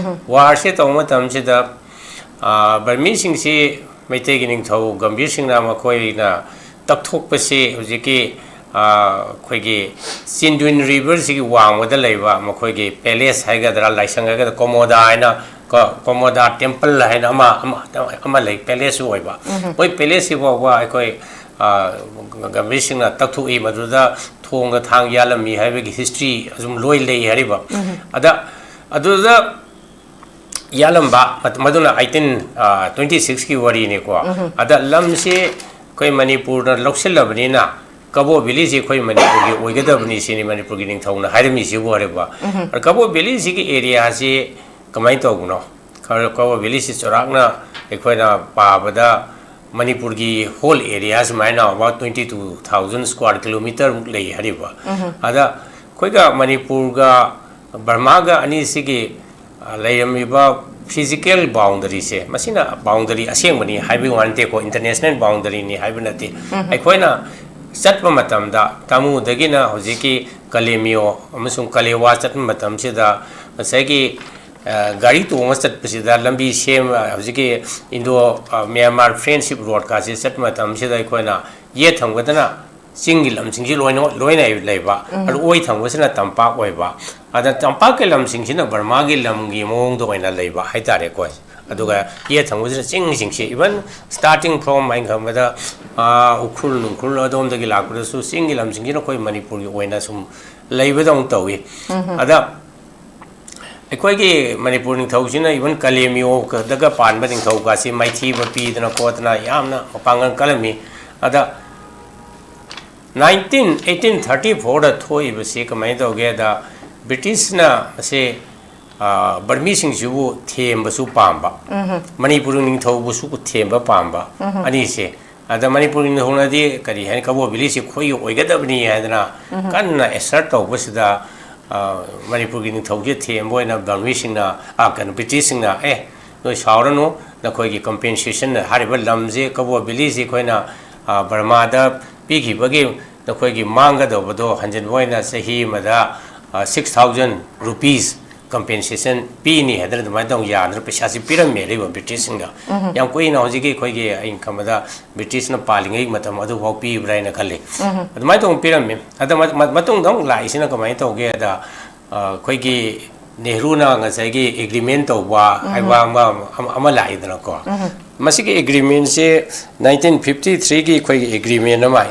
ꯋꯥꯔꯁꯦ ꯇꯧꯕ ꯃꯇꯝꯁꯤꯗ ꯕꯔꯃꯤꯁꯤꯡꯁꯤ ꯃꯩꯇꯩꯒꯤ ꯅꯤꯡꯊꯧ ꯒꯝꯚꯤꯔ ꯁꯤꯡꯅ ꯃꯈꯣꯏꯅ ꯇꯛꯊꯣꯛꯄꯁꯤ ꯍꯧꯖꯤꯛꯀꯤ ꯑꯩꯈꯣꯏꯒꯤ ꯆꯤꯟꯗꯨꯏꯟ ꯔꯤꯚꯔꯁꯤꯒꯤ ꯋꯥꯡꯃꯗ ꯂꯩꯕ ꯃꯈꯣꯏꯒꯤ ꯄꯦꯂꯦꯁ ꯍꯥꯏꯒꯗ꯭ꯔꯥ, ꯂꯥꯏꯁꯪ ꯍꯥꯏꯒꯗ꯭ꯔꯥ, ꯀꯣꯃꯣꯗꯥ ꯍꯥꯏꯅ, ꯀꯣꯃꯣꯗꯥ ꯇꯦꯝꯄꯜ ꯍꯥꯏꯅ ꯑꯃ ꯑꯃ ꯑꯃ ꯂꯩ, ꯄꯦꯂꯦꯁꯁꯨ ꯑꯣꯏꯕ꯫ ꯃꯣꯏ ꯄꯦꯂꯦꯁꯁꯤ ꯐꯥꯎꯕ ꯑꯩꯈꯣꯏ ꯒꯝꯚꯤꯔ ꯁꯤꯡꯅ ꯇꯛꯊꯣꯛꯏ, ꯃꯗꯨꯗ ꯊꯣꯡꯒ ꯊꯥꯡ ꯌꯥꯜꯂꯝꯃꯤ ꯍꯥꯏꯕꯒꯤ ꯍꯤꯁꯇ꯭ꯔꯤ ꯑꯗꯨꯝ ꯂꯣꯏ ꯂꯩ ꯍꯥꯏꯔꯤꯕ꯫ ꯑꯗ ꯑꯗꯨꯗ ꯌꯥꯜꯂꯝꯕ ꯃꯗꯨꯅ ꯑꯩꯇꯤꯟ ꯇ꯭ꯋꯦꯟꯇꯤ ꯁꯤꯛꯁꯀꯤ ꯋꯥꯔꯤꯅꯤꯀꯣ꯫ ꯑꯗ ꯂꯝꯁꯤ ꯑꯩꯈꯣꯏ ꯃꯅꯤꯄꯨꯔꯅ ꯂꯧꯁꯤꯜꯂꯕꯅꯤꯅ ꯀꯕꯣ ꯚꯦꯂꯤꯁꯤ ꯑꯩꯈꯣꯏ ꯃꯅꯤꯄꯨꯔꯒꯤ ꯑꯣꯏꯒꯗꯕꯅꯤ ꯁꯤꯅꯤ ꯃꯅꯤꯄꯨꯔꯒꯤ ꯅꯤꯡꯊꯧꯅ ꯍꯥꯏꯔꯝꯃꯤꯁꯤꯕꯨ ꯍꯥꯏꯔꯤꯕ꯫ ꯑꯗ ꯀꯕꯣ ꯚꯦꯂꯤꯁꯤꯒꯤ ꯑꯦꯔꯤꯌꯥꯁꯤ ꯀꯃꯥꯏꯅ ꯇꯧꯕꯅꯣ? ꯀꯕꯣ ꯚꯦꯂꯤꯁꯤ ꯆꯥꯎꯔꯥꯛꯅ ꯑꯩꯈꯣꯏꯅ ꯄꯥꯕꯗ ꯃꯅꯤꯄꯨꯔꯒꯤ ꯍꯣꯜ ꯑꯦꯔꯤꯌꯥ ꯁꯨꯃꯥꯏꯅ about twenty two thousand square ꯀꯤꯂꯣꯃꯤꯇꯔꯃꯨꯛ ꯂꯩ ꯍꯥꯏꯔꯤꯕ꯫ ꯑꯗ ꯑꯩꯈꯣꯏꯒ ꯃꯅꯤꯄꯨꯔꯒ ꯕꯔꯃꯥꯒ ꯑꯅꯤꯁꯤꯒꯤ ꯂꯩꯔꯝꯃꯤꯕ ꯐꯤꯖꯤꯀꯦꯜ ꯕꯥꯎꯟꯗꯔꯤꯁꯦ, ꯃꯁꯤꯅ ꯕꯥꯎꯟꯗꯔꯤ ꯑꯁꯦꯡꯕꯅꯤ ꯍꯥꯏꯕꯒꯤ ꯋꯥ ꯅꯠꯇꯦꯀꯣ, ꯏꯟꯇꯔꯅꯦꯁꯅꯦꯜ ꯕꯥꯎꯟꯗꯔꯤꯅꯤ ꯍꯥꯏꯕ ꯅꯠꯇꯦ꯫ ꯑꯩꯈꯣꯏꯅ ꯆꯠꯄ ꯃꯇꯝꯗ ꯇꯥꯃꯨꯗꯒꯤꯅ ꯍꯧꯖꯤꯛꯀꯤ ꯀꯂꯦꯃꯤꯌꯣ ꯑꯃꯁꯨꯡ ꯀꯂꯦꯋꯥ ꯆꯠꯄ ꯃꯇꯝꯁꯤꯗ ꯉꯁꯥꯏꯒꯤ ꯒꯥꯔꯤ ꯇꯣꯡꯉ ꯆꯠꯄꯁꯤꯗ ꯂꯝꯕꯤ ꯁꯦꯝ ꯍꯧꯖꯤꯛꯀꯤ ꯏꯟꯗꯣ ꯃ꯭ꯌꯥꯟꯃꯥꯔ ꯐ꯭ꯔꯦꯟꯁꯤꯞ ꯔꯣꯗꯀꯥꯁꯦ ꯆꯠꯄ ꯃꯇꯝꯁꯤꯗ ꯑꯩꯈꯣꯏꯅ ꯌꯦꯠ ꯊꯪꯕꯗꯅ ꯆꯤꯡꯒꯤ ꯂꯝꯁꯤꯡꯁꯤ ꯂꯣꯏꯅ ꯂꯣꯏꯅ ꯂꯩꯕ, ꯑꯗꯨ ꯑꯣꯏ ꯊꯪꯕꯁꯤꯅ ꯇꯝꯄꯥꯛ ꯑꯣꯏꯕ꯫ ꯑꯗ ꯇꯝꯄꯥꯛꯀꯤ ꯂꯝꯁꯤꯡꯁꯤꯅ ꯕꯔꯃꯥꯒꯤ ꯂꯝꯒꯤ ꯃꯑꯣꯡꯗ ꯑꯣꯏꯅ ꯂꯩꯕ ꯍꯥꯏꯇꯥꯔꯦꯀꯣ꯫ ꯑꯗꯨꯒ ꯌꯦꯠ ꯊꯪꯕꯁꯤꯅ ꯆꯤꯡꯁꯤꯡꯁꯤ, ꯏꯚꯟ ꯁ꯭ꯇꯥꯔꯇꯤꯡ ꯐ꯭ꯔꯣꯝ ꯑꯩꯅ ꯈꯟꯕꯗ ꯎꯈ꯭ꯔꯨꯜ ꯅꯨꯡꯈ꯭ꯔꯨꯜ ꯑꯗꯣꯝꯗꯒꯤ ꯂꯥꯛꯄꯗꯁꯨ ꯆꯤꯡꯒꯤ ꯂꯝꯁꯤꯡꯁꯤꯅ ꯑꯩꯈꯣꯏ ꯃꯅꯤꯄꯨꯔꯒꯤ ꯑꯣꯏꯅ ꯁꯨꯝ ꯂꯩꯕꯗꯧꯅ ꯇꯧꯏ꯫ ꯑꯗ ꯑꯩꯈꯣꯏꯒꯤ ꯃꯅꯤꯄꯨꯔ ꯅꯤꯡꯊꯧꯁꯤꯅ ꯏꯚꯟ ꯀꯂꯦꯃꯤꯌꯣꯗꯒ ꯄꯥꯟꯕ ꯅꯤꯡꯊꯧꯒꯁꯤ ꯃꯥꯏꯊꯤꯕ ꯄꯤꯗꯅ ꯈꯣꯠꯇꯅ ꯌꯥꯝꯅ ꯃꯄꯥꯡꯒꯜ ꯀꯜꯂꯝꯃꯤ꯫ ꯑꯗ ꯅꯥꯏꯟꯇꯤꯟ ꯑꯩꯠꯇꯤꯟ ꯊꯥꯔꯇꯤ ꯐꯣꯔꯗ ꯊꯣꯛꯏꯕꯁꯤ ꯀꯃꯥꯏꯅ ꯇꯧꯒꯦꯗ, ꯕ꯭ꯔꯤꯇꯤꯁꯅ ꯃꯁꯤ ꯕꯔꯃꯤꯁꯤꯡꯁꯤꯕꯨ ꯊꯦꯝꯕꯁꯨ ꯄꯥꯝꯕ, ꯃꯅꯤꯄꯨꯔ ꯅꯤꯡꯊꯧꯕꯨꯁꯨ ꯊꯦꯝꯕ ꯄꯥꯝꯕ, ꯑꯅꯤꯁꯦ꯫ ꯑꯗ ꯃꯅꯤꯄꯨꯔꯒꯤ ꯅꯤꯡꯊꯧꯅꯗꯤ ꯀꯔꯤ ꯍꯥꯏꯅꯤ, ꯀꯕꯣ ꯚꯦꯂꯤꯁꯤ ꯑꯩꯈꯣꯏꯒꯤ ꯑꯣꯏꯒꯗꯕꯅꯤ ꯍꯥꯏꯗꯅ ꯀꯟꯅ ꯑꯦꯁꯔꯠ ꯇꯧꯕꯁꯤꯗ, ꯃꯅꯤꯄꯨꯔꯒꯤ ꯅꯤꯡꯊꯧꯁꯦ ꯊꯦꯝꯕ ꯑꯣꯏꯅ ꯕꯔꯃꯤꯁꯤꯡꯅ, ꯀꯩꯅꯣ, ꯕ꯭ꯔꯤꯇꯤꯁꯁꯤꯡꯅ, "ꯑꯦ, ꯅꯣꯏ ꯁꯥꯎꯔꯅꯨ, ꯅꯈꯣꯏꯒꯤ ꯀꯝꯄꯦꯟꯁꯦꯁꯟ ꯍꯥꯏꯔꯤꯕ ꯂꯝꯁꯦ, ꯀꯕꯣ ꯚꯦꯂꯤꯁꯤ ꯑꯩꯈꯣꯏꯅ ꯕꯔꯃꯥꯗ ꯄꯤꯈꯤꯕꯒꯤ ꯅꯈꯣꯏꯒꯤ ꯃꯥꯡꯒꯗꯧꯕꯗꯣ ꯍꯟꯖꯤꯟꯕ ꯑꯣꯏꯅ ꯆꯍꯤ ꯑꯃꯗ ꯁꯤꯛꯁ ꯊꯥꯎꯖꯟ ꯔꯨꯄꯤꯁ ꯀꯝꯄꯦꯟꯁꯦꯁꯟ ꯄꯤꯅꯤ ꯍꯥꯏꯗꯅ ꯑꯗꯨꯃꯥꯏꯅ ꯇꯧ ꯌꯥꯗꯅ ꯄꯩꯁꯥꯁꯤ ꯄꯤꯔꯝꯃꯦ ꯑꯔꯤꯕ ꯕ꯭ꯔꯤꯇꯤꯁꯁꯤꯡꯗ꯫ ꯌꯥꯝ ꯀꯨꯏꯅ ꯍꯧꯖꯤꯛꯀꯤ ꯑꯩꯈꯣꯏꯒꯤ ꯑꯩꯅ ꯈꯟꯕꯗ ꯕ꯭ꯔꯤꯇꯤꯁꯅ ꯄꯥꯜꯂꯤꯉꯩ ꯃꯇꯝ ꯑꯗꯨꯐꯥꯎ ꯄꯤꯕ꯭ꯔꯥ ꯍꯥꯏꯅ ꯈꯜꯂꯤ꯫ ꯑꯗꯨꯃꯥꯏꯅ ꯇꯧꯅ ꯄꯤꯔꯝꯃꯤ꯫ ꯑꯗ ꯃ- ꯃ- ꯃꯇꯨꯡꯗ ꯑꯃꯨꯛ ꯂꯥꯛꯏꯁꯤꯅ ꯀꯃꯥꯏꯅ ꯇꯧꯒꯦꯗ, ꯑ, ꯑꯩꯈꯣꯏꯒꯤ ꯅꯦꯍꯔꯨꯅ ꯉꯁꯥꯏꯒꯤ ꯑꯦꯒ꯭ꯔꯤꯃꯦꯟ ꯇꯧꯕ ꯍꯥꯏꯕ ꯑꯃ, ꯑꯃ, ꯑꯃ ꯂꯥꯛꯏꯗꯅꯀꯣ꯫ ꯃꯁꯤꯒꯤ ꯑꯦꯒ꯭ꯔꯤꯃꯦꯟꯁꯦ ꯅꯥꯏꯟꯇꯤꯟ ꯐꯤꯐꯇꯤ ꯊ꯭ꯔꯤꯒꯤ ꯑꯩꯈꯣꯏꯒꯤ ꯑꯦꯒ꯭ꯔꯤꯃꯦꯟ ꯑꯃ,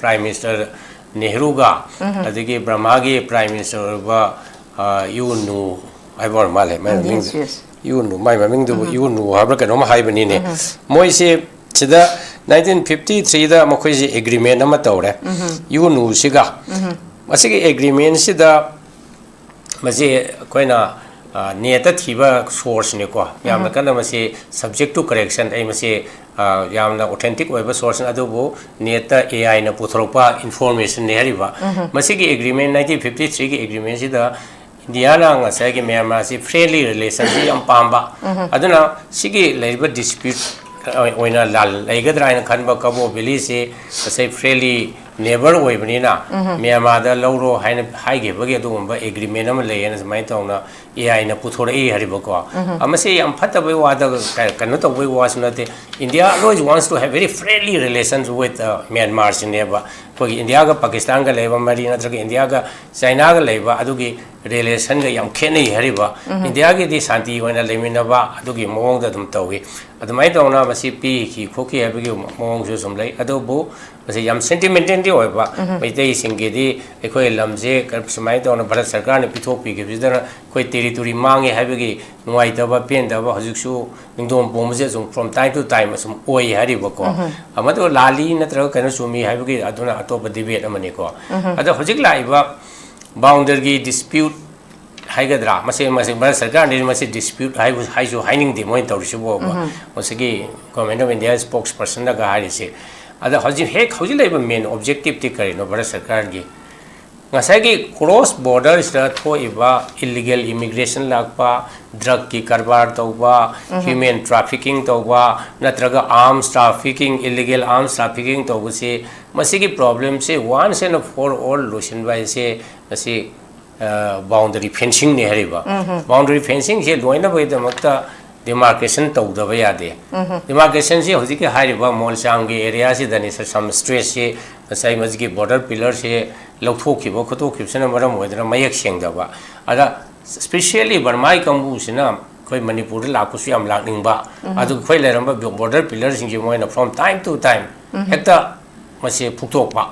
ꯄ꯭ꯔꯥꯏꯝ ꯃꯤꯅꯤꯁꯇꯔ ꯅꯦꯍꯔꯨꯒ ꯑꯗꯒꯤ ꯕꯔꯃꯥꯒꯤ ꯄ꯭ꯔꯥꯏꯝ ꯃꯤꯅꯤꯁꯇꯔ ꯑꯣꯏꯕ, ꯑ, ꯌꯨ ꯅꯨ ꯍꯥꯏꯕ ꯑꯣꯏꯔ ꯃꯥꯜꯂꯦ ꯃꯥꯏ ꯃꯃꯤꯡ꯫ ꯌꯨ ꯅꯨ, ꯃꯥꯏ ꯃꯃꯤꯡꯗꯨꯕꯨ ꯌꯨ ꯅꯨ ꯍꯥꯏꯕ꯭ꯔꯥ ꯀꯩꯅꯣꯝ ꯍꯥꯏꯕꯅꯤꯅꯦ꯫ ꯃꯣꯏꯁꯦ ꯁꯤꯗ ꯅꯥꯏꯟꯇꯤꯟ ꯐꯤꯐꯇꯤ ꯊ꯭ꯔꯤꯗ ꯃꯈꯣꯏꯁꯦ ꯑꯦꯒ꯭ꯔꯤꯃꯦꯟ ꯑꯃ ꯇꯧꯔꯦ꯫ ꯌꯨ ꯅꯨꯁꯤꯒ꯫ ꯃꯁꯤꯒꯤ ꯑꯦꯒ꯭ꯔꯤꯃꯦꯟꯁꯤꯗ ꯃꯁꯤ ꯑꯩꯈꯣꯏꯅ, ꯑ, ꯅꯦꯠꯇ ꯊꯤꯕ ꯁꯣꯔꯁꯅꯤꯀꯣ꯫ ꯌꯥꯝꯅ ꯀꯟꯅ ꯃꯁꯤ subject to correction, ꯑꯩ ꯃꯁꯤ, ꯑ, ꯌꯥꯝꯅ authentic ꯑꯣꯏꯕ ꯁꯣꯔꯁꯅꯤ, ꯑꯗꯨꯕꯨ ꯅꯦꯠꯇ ꯑꯦ ꯑꯥꯏꯅ ꯄꯨꯊꯣꯔꯛꯄ ꯏꯟꯐꯣꯔꯃꯦꯁꯟꯅꯤ ꯍꯥꯏꯔꯤꯕ꯫ ꯃꯁꯤꯒꯤ ꯑꯦꯒ꯭ꯔꯤꯃꯦꯟ, ꯅꯥꯏꯟꯇꯤꯟ ꯐꯤꯐꯇꯤ ꯊ꯭ꯔꯤꯒꯤ ꯑꯦꯒ꯭ꯔꯤꯃꯦꯟꯁꯤꯗ ꯏꯟꯗꯤꯌꯥꯅ ꯉꯁꯥꯏꯒꯤ ꯃ꯭ꯌꯥꯟꯃꯥꯔꯁꯤ ꯐ꯭ꯔꯦꯟꯂꯤ ꯔꯤꯂꯦꯁꯟꯁꯤ ꯌꯥꯝ ꯄꯥꯝꯕ꯫ ꯑꯗꯨꯅ ꯁꯤꯒꯤ ꯂꯩꯔꯤꯕ ꯗꯤꯁꯄ꯭ꯌꯨꯠ ꯑꯣꯏꯅ ꯂꯥꯜ-, ꯂꯩꯒꯗ꯭ꯔꯥ ꯍꯥꯏꯅ ꯈꯟꯕ ꯀꯕꯣ ꯚꯦꯂꯤꯁꯤ ꯉꯁꯥꯏ ꯐ꯭ꯔꯦꯟꯂꯤ ꯅꯦꯕꯔ ꯑꯣꯏꯕꯅꯤꯅ ꯃ꯭ꯌꯥꯟꯃꯥꯔꯗ ꯂꯧꯔꯣ ꯍꯥꯏꯅ ꯍꯥꯏꯈꯤꯕꯒꯤ ꯑꯗꯨꯒꯨꯝꯕ ꯑꯦꯒ꯭ꯔꯤꯃꯦꯟ ꯑꯃ ꯂꯩꯌꯦꯅ ꯁꯨꯃꯥꯏꯅ ꯇꯧꯅ ꯑꯦ ꯑꯥꯏꯅ ꯄꯨꯊꯣꯔꯛꯏ ꯍꯥꯏꯔꯤꯕꯀꯣ꯫ ꯑ, ꯃꯁꯤ ꯌꯥꯝ ꯐꯠꯇꯕꯩ ꯋꯥꯗ ꯀ-, ꯀꯩꯅꯣ ꯇꯧꯕꯩ ꯋꯥꯁꯨ ꯅꯠꯇꯦ꯫ India always wants to have very friendly relations with, uh, Myanmar ꯁꯤꯅꯦꯕ꯫ ꯑꯩꯈꯣꯏꯒꯤ ꯏꯟꯗꯤꯌꯥꯒ ꯄꯥꯀꯤꯁꯇꯥꯟꯒ ꯂꯩꯕ ꯃꯔꯤ ꯅꯠꯇ꯭ꯔꯒ ꯏꯟꯗꯤꯌꯥꯒ ꯆꯥꯏꯅꯥꯒ ꯂꯩꯕ ꯑꯗꯨꯒꯤ ꯔꯤꯂꯦꯁꯟꯒ ꯌꯥꯝ ꯈꯦꯠꯅꯩ ꯍꯥꯏꯔꯤꯕ꯫ ꯏꯟꯗꯤꯌꯥꯒꯤꯗꯤ ꯁꯥꯟꯇꯤ ꯑꯣꯏꯅ ꯂꯩꯃꯤꯟꯅꯕ ꯑꯗꯨꯒꯤ ꯃꯑꯣꯡꯗ ꯑꯗꯨꯝ ꯇꯧꯏ꯫ ꯑꯗꯨꯃꯥꯏꯅ ꯇꯧꯅ ꯃꯁꯤ ꯄꯤꯈꯤ ꯈꯣꯠꯈꯤ ꯍꯥꯏꯕꯒꯤ ꯃꯑꯣꯡꯁꯨ ꯁꯨꯝ ꯂꯩ꯫ ꯑꯗꯨꯕꯨ ꯃꯁꯤ ꯌꯥꯝ ꯁꯦꯟꯇꯤꯃꯦꯟꯇꯦꯜꯗꯤ ꯑꯣꯏꯕ꯫ ꯃꯩꯇꯩꯁꯤꯡꯒꯤꯗꯤ ꯑꯩꯈꯣꯏ ꯂꯝꯁꯦ ꯀ-, ꯁꯨꯃꯥꯏꯅ ꯇꯧꯅ ꯚꯥꯔꯠ ꯁꯔꯀꯥꯔꯅ ꯄꯤꯊꯣꯛꯄꯤꯈꯤꯕꯁꯤꯗꯅ ꯑꯩꯈꯣꯏ ꯇꯦꯔꯤꯇꯣꯔꯤ ꯃꯥꯡꯉꯦ ꯍꯥꯏꯕꯒꯤ ꯅꯨꯡꯉꯥꯏꯇꯕ, ꯄꯦꯟꯗꯕ ꯍꯧꯖꯤꯛꯁꯨ ꯅꯤꯡꯊꯧ ꯄꯣꯝꯕꯁꯦ ꯑꯁꯨꯝ from time to time ꯑꯁꯨꯝ ꯑꯣꯏ ꯍꯥꯏꯔꯤꯕꯀꯣ꯫ ꯃꯗꯨ ꯂꯥꯜꯂꯤ ꯅꯠꯇ꯭ꯔꯒ ꯀꯩꯅꯣ ꯆꯨꯝꯃꯤ ꯍꯥꯏꯕꯒꯤ ꯑꯗꯨꯅ ꯑꯇꯣꯞꯄ ꯗꯤꯕꯦꯠ ꯑꯃꯅꯤꯀꯣ꯫ ꯑꯗꯣ ꯍꯧꯖꯤꯛ ꯂꯥꯛꯏꯕ ꯕꯥꯎꯟꯗꯔꯤꯒꯤ ꯗꯤꯁꯄ꯭ꯌꯨꯠ ꯍꯥꯏꯒꯗ꯭ꯔꯥ, ꯃꯁꯤ, ꯃꯁꯤ ꯚꯥꯔꯠ ꯁꯔꯀꯥꯔꯅꯗꯤ ꯃꯁꯤ ꯗꯤꯁꯄ꯭ꯌꯨꯠ ꯍꯥꯏꯕ, ꯍꯥꯏꯁꯨ ꯍꯥꯏꯅꯤꯡꯗꯦ ꯃꯣꯏꯅ ꯇꯧꯔꯤꯁꯤꯕꯨ꯫ ꯃꯁꯤꯒꯤ Government of India spokespersonꯅꯒ ꯍꯥꯏꯔꯤꯁꯦ꯫ ꯑꯗ ꯍꯧꯖꯤꯛ ꯍꯦꯛ ꯍꯧꯖꯤꯛ ꯂꯩꯔꯤꯕ ꯃꯦꯟ ꯑꯣꯕꯖꯦꯛꯇꯤꯞꯇꯤ ꯀꯔꯤꯅꯣ ꯚꯥꯔꯠ ꯁꯔꯀꯥꯔꯒꯤ? ꯉꯁꯥꯏꯒꯤ ꯀ꯭ꯔꯣꯁ ꯕꯣꯔꯗꯔꯁꯤꯗ ꯊꯣꯛꯏꯕ ꯏꯜꯂꯤꯒꯦꯜ ꯏꯃꯤꯒ꯭ꯔꯦꯁꯟ ꯂꯥꯛꯄ, ꯗ꯭ꯔꯒꯀꯤ ꯀꯔꯕꯥꯔ ꯇꯧꯕ, ꯍ꯭ꯌꯨꯃꯦꯟ ꯇ꯭ꯔꯥꯐꯤꯀꯤꯡ ꯇꯧꯕ, ꯅꯠꯇ꯭ꯔꯒ ꯑꯥꯔꯝꯁ ꯇ꯭ꯔꯥꯐꯤꯀꯤꯡ, ꯏꯜꯂꯤꯒꯦꯜ ꯑꯥꯔꯝꯁ ꯇ꯭ꯔꯥꯐꯤꯀꯤꯡ ꯇꯧꯕꯁꯤ, ꯃꯁꯤꯒꯤ ꯄ꯭ꯔꯣꯕ꯭ꯂꯦꯝꯁꯤ once and for all ꯂꯣꯏꯁꯤꯟꯕ ꯍꯥꯏꯁꯦ ꯃꯁꯤ ꯕꯥꯎꯟꯗꯔꯤ ꯐꯦꯟꯁꯤꯡꯅꯤ ꯍꯥꯏꯔꯤꯕ꯫ ꯕꯥꯎꯟꯗꯔꯤ ꯐꯦꯟꯁꯤꯡꯁꯦ ꯂꯣꯏꯅꯕꯒꯤꯗꯃꯛꯇ ꯗꯤꯃꯥꯔꯀꯦꯁꯟ ꯇꯧꯗꯕ ꯌꯥꯗꯦ꯫ ꯗꯤꯃꯥꯔꯀꯦꯁꯟꯁꯤ ꯍꯧꯖꯤꯛꯀꯤ ꯍꯥꯏꯔꯤꯕ ꯃꯣꯜꯆꯥꯡꯒꯤ ꯑꯦꯔꯤꯌꯥꯁꯤꯗꯅꯤ ꯁꯝ ꯁ꯭ꯇ꯭ꯔꯦꯁꯁꯤ ꯉꯁꯥꯏ ꯃꯁꯤꯒꯤ ꯕꯣꯔꯗꯔ ꯄꯤꯂꯔꯁꯤ ꯂꯧꯊꯣꯛꯈꯤꯕ ꯈꯣꯠꯇꯣꯛꯈꯤꯕꯁꯤꯅ ꯃꯔꯝ ꯑꯣꯏꯗꯨꯅ ꯃꯌꯦꯛ ꯁꯦꯡꯗꯕ꯫ ꯑꯗ ꯁ꯭ꯄꯤꯁꯦꯜꯂꯤ ꯕꯔꯃꯥꯏ ꯀꯥꯡꯕꯨꯁꯤꯅ ꯑꯩꯈꯣꯏ ꯃꯅꯤꯄꯨꯔꯗ ꯂꯥꯛꯄꯁꯨ ꯌꯥꯝ ꯂꯥꯛꯅꯤꯡꯕ, ꯑꯗꯨꯒ ꯑꯩꯈꯣꯏ ꯂꯩꯔꯝꯕ ꯕꯣꯔꯗꯔ ꯄꯤꯂꯔꯁꯤꯡꯁꯤ ꯃꯣꯏꯅ from time to time ꯍꯦꯛꯇ ꯃꯁꯤ ꯐꯨꯛꯇꯣꯛꯄ,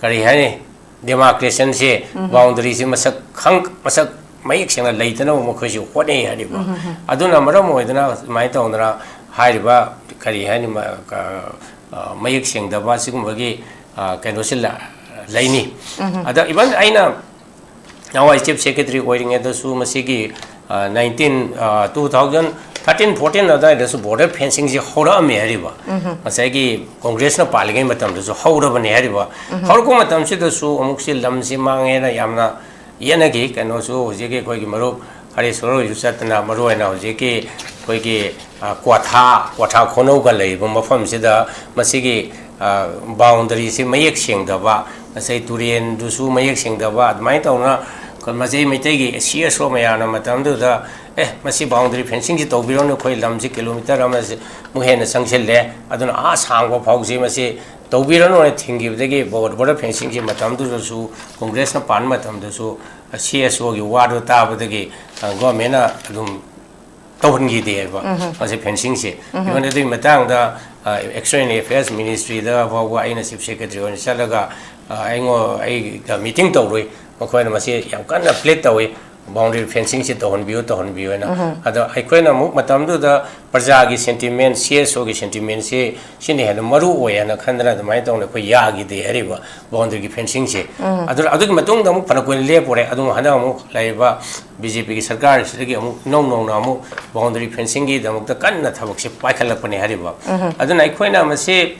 ꯀꯔꯤ ꯍꯥꯏꯅꯤ, ꯗꯤꯃꯥꯔꯀꯦꯁꯟꯁꯦ, ꯕꯥꯎꯟꯗꯔꯤꯁꯦ ꯃꯁꯛ ꯈꯪ ꯃꯁꯛ ꯃꯌꯦꯛ ꯁꯦꯡꯅ ꯂꯩꯇꯅꯕ ꯃꯈꯣꯏꯁꯨ ꯍꯣꯠꯅꯩ ꯍꯥꯏꯔꯤꯕ꯫ ꯑꯗꯨꯅ ꯃꯔꯝ ꯑꯣꯏꯗꯅ ꯑꯗꯨꯃꯥꯏꯅ ꯇꯧꯗꯅ ꯍꯥꯏꯔꯤꯕ ꯀꯔꯤ ꯍꯥꯏꯅꯤ, ꯃ-, ꯀ-, ꯑ, ꯃꯌꯦꯛ ꯁꯦꯡꯗꯕ ꯑꯁꯤꯒꯨꯝꯕꯒꯤ, ꯑ, ꯀꯩꯅꯣꯁꯤ ꯂ-, ꯂꯩꯅꯤ꯫ ꯑꯗ ꯏꯚꯟ ꯑꯩꯅ ꯅꯍꯥꯟꯋꯥꯏ ꯆꯤꯐ ꯁꯦꯀ꯭ꯔꯦꯇꯔꯤ ꯑꯣꯏꯔꯤꯉꯩꯗꯁꯨ ꯃꯁꯤꯒꯤ, uh, nineteen, uh, two thousand thirteen fourteen ꯑꯗꯨꯋꯥꯏꯗꯁꯨ ꯕꯣꯔꯗꯔ ꯐꯦꯟꯁꯤꯡꯁꯦ ꯍꯧꯔꯛꯑꯝꯃꯦ ꯍꯥꯏꯔꯤꯕ꯫ ꯉꯁꯥꯏꯒꯤ ꯀꯣꯡꯒ꯭ꯔꯦꯁꯅ ꯄꯥꯜꯂꯤꯉꯩ ꯃꯇꯝꯗꯁꯨ ꯍꯧꯔꯕꯅꯦ ꯍꯥꯏꯔꯤꯕ꯫ ꯍꯧꯔꯛꯄ ꯃꯇꯝꯁꯤꯗꯁꯨ ꯑꯃꯨꯛꯁꯤ ꯂꯝꯁꯤ ꯃꯥꯡꯉꯦꯅ ꯌꯥꯝꯅ ꯌꯦꯠꯅꯈꯤ꯫ ꯀꯩꯅꯣꯁꯨ ꯍꯧꯖꯤꯛꯀꯤ ꯑꯩꯈꯣꯏꯒꯤ ꯃꯔꯨꯞ ꯍꯔꯦꯁꯣꯔ ꯍꯣꯏꯁꯨ ꯆꯠꯇꯅ, ꯃꯔꯨ ꯑꯣꯏꯅ ꯍꯧꯖꯤꯛꯀꯤ ꯑꯩꯈꯣꯏꯒꯤ, ꯑ, ꯀ꯭ꯋꯥꯊꯥ, ꯀ꯭ꯋꯥꯊꯥ ꯈꯣꯅꯧꯒ ꯂꯩꯔꯤꯕ ꯃꯐꯝꯁꯤꯗ ꯃꯁꯤꯒꯤ, ꯑ, ꯕꯥꯎꯟꯗꯔꯤꯁꯤ ꯃꯌꯦꯛ ꯁꯦꯡꯗꯕ, ꯉꯁꯥꯏ ꯇꯨꯔꯦꯟꯗꯨꯁꯨ ꯃꯌꯦꯛ ꯁꯦꯡꯗꯕ, ꯑꯗꯨꯃꯥꯏꯅ ꯇꯧꯅ ꯑꯩꯈꯣꯏ ꯃꯁꯤ ꯃꯩꯇꯩꯒꯤ ꯁꯤ ꯑꯦꯁ ꯑꯣ ꯃꯌꯥꯝꯅ ꯃꯇꯝꯗꯨꯗ, "ꯑꯦ, ꯃꯁꯤ ꯕꯥꯎꯟꯗꯔꯤ ꯐꯦꯟꯁꯤꯡꯁꯤ ꯇꯧꯕꯤꯔꯣꯅꯦ, ꯑꯩꯈꯣꯏ ꯂꯝꯁꯤ ꯀꯤꯂꯣꯃꯤꯇꯔ ꯑꯃꯃꯨꯛ ꯍꯦꯟꯅ ꯆꯪꯁꯤꯜꯂꯦ, ꯑꯗꯨꯅ ꯑꯥ ꯁꯥꯡꯕ ꯐꯥꯎꯁꯤ ꯃꯁꯤ ꯇꯧꯕꯤꯔꯅꯨ" ꯍꯥꯏꯅ ꯊꯤꯡꯈꯤꯕꯗꯒꯤ ꯕꯣꯔ-, ꯕꯣꯔꯗꯔ ꯐꯦꯟꯁꯤꯡꯁꯤ ꯃꯇꯝꯗꯨꯗꯁꯨ ꯀꯣꯡꯒ꯭ꯔꯦꯁꯅ ꯄꯥꯟꯕ ꯃꯇꯝꯗꯁꯨ ꯁꯤ ꯑꯦꯁ ꯑꯣꯒꯤ ꯋꯥꯗꯨ ꯇꯥꯕꯗꯒꯤ, ꯑ, ꯒꯣꯔꯃꯦꯟꯅ ꯑꯗꯨꯝ ꯇꯧꯍꯟꯈꯤꯗꯦꯕ ꯃꯁꯤ ꯐꯦꯟꯁꯤꯡꯁꯦ꯫ ꯏꯚꯟ ꯑꯗꯨꯒꯤ ꯃꯇꯥꯡꯗ, ꯑ, ꯑꯦꯛꯁꯇꯔꯅꯦꯜ ꯑꯦꯐꯤꯌꯔꯁ ꯃꯤꯅꯤꯁꯇ꯭ꯔꯤꯗ ꯐꯥꯎꯕ ꯑꯩꯅ ꯆꯤꯐ ꯁꯦꯀ꯭ꯔꯦꯇꯔꯤ ꯑꯣꯏꯅ ꯆꯠꯂꯒ, ꯑ, ꯑꯩꯉꯣꯟ-, ꯑꯩꯒ ꯃꯤꯇꯤꯡ ꯇꯧꯔꯨꯏ꯫ ꯃꯈꯣꯏꯅ ꯃꯁꯤ ꯌꯥꯝ ꯀꯟꯅ ꯄ꯭ꯂꯤꯠ ꯇꯧꯏ, "ꯕꯥꯎꯟꯗꯔꯤ ꯐꯦꯟꯁꯤꯡꯁꯤ ꯇꯧꯍꯟꯕꯤꯌꯨ, ꯇꯧꯍꯟꯕꯤꯌꯨ" ꯍꯥꯏꯅ꯫ ꯑꯗꯣ ꯑꯩꯈꯣꯏꯅ ꯑꯃꯨꯛ ꯃꯇꯝꯗꯨꯗ ꯄ꯭ꯔꯖꯥꯒꯤ ꯁꯦꯟꯇꯤꯃꯦꯟ, ꯁꯤ ꯑꯦꯁ ꯑꯣꯒꯤ ꯁꯦꯟꯇꯤꯃꯦꯟꯁꯤ ꯁꯤꯅ ꯍꯦꯟꯅ ꯃꯔꯨ ꯑꯣꯏ ꯍꯥꯏꯅ ꯈꯟꯗꯅ ꯑꯗꯨꯃꯥꯏꯅ ꯇꯧꯅ ꯑꯩꯈꯣꯏ ꯌꯥꯈꯤꯗꯦ ꯍꯥꯏꯔꯤꯕ ꯕꯥꯎꯟꯗꯔꯤꯒꯤ ꯐꯦꯟꯁꯤꯡꯁꯦ꯫ ꯑꯗꯨ, ꯑꯗꯨꯒꯤ ꯃꯇꯨꯡꯗ ꯑꯃꯨꯛ ꯐꯅ ꯀꯨꯏꯅ ꯂꯦꯞꯄꯨꯔꯦ꯫ ꯑꯗꯨ ꯍꯟꯗꯛ ꯑꯃꯨꯛ ꯂꯩꯔꯤꯕ ꯕꯤ ꯖꯦ ꯄꯤꯒꯤ ꯁꯔꯀꯥꯔꯁꯤꯗꯒꯤ ꯑꯃꯨꯛ ꯏꯅꯧ ꯅꯧꯅ ꯑꯃꯨꯛ ꯕꯥꯎꯟꯗꯔꯤ ꯐꯦꯟꯁꯤꯡꯒꯤꯗꯃꯛꯇ ꯀꯟꯅ ꯊꯕꯛꯁꯦ ꯄꯥꯏꯈꯠꯂꯛꯄꯅꯦ ꯍꯥꯏꯔꯤꯕ꯫ ꯑꯗꯨꯅ ꯑꯩꯈꯣꯏꯅ ꯃꯁꯤ,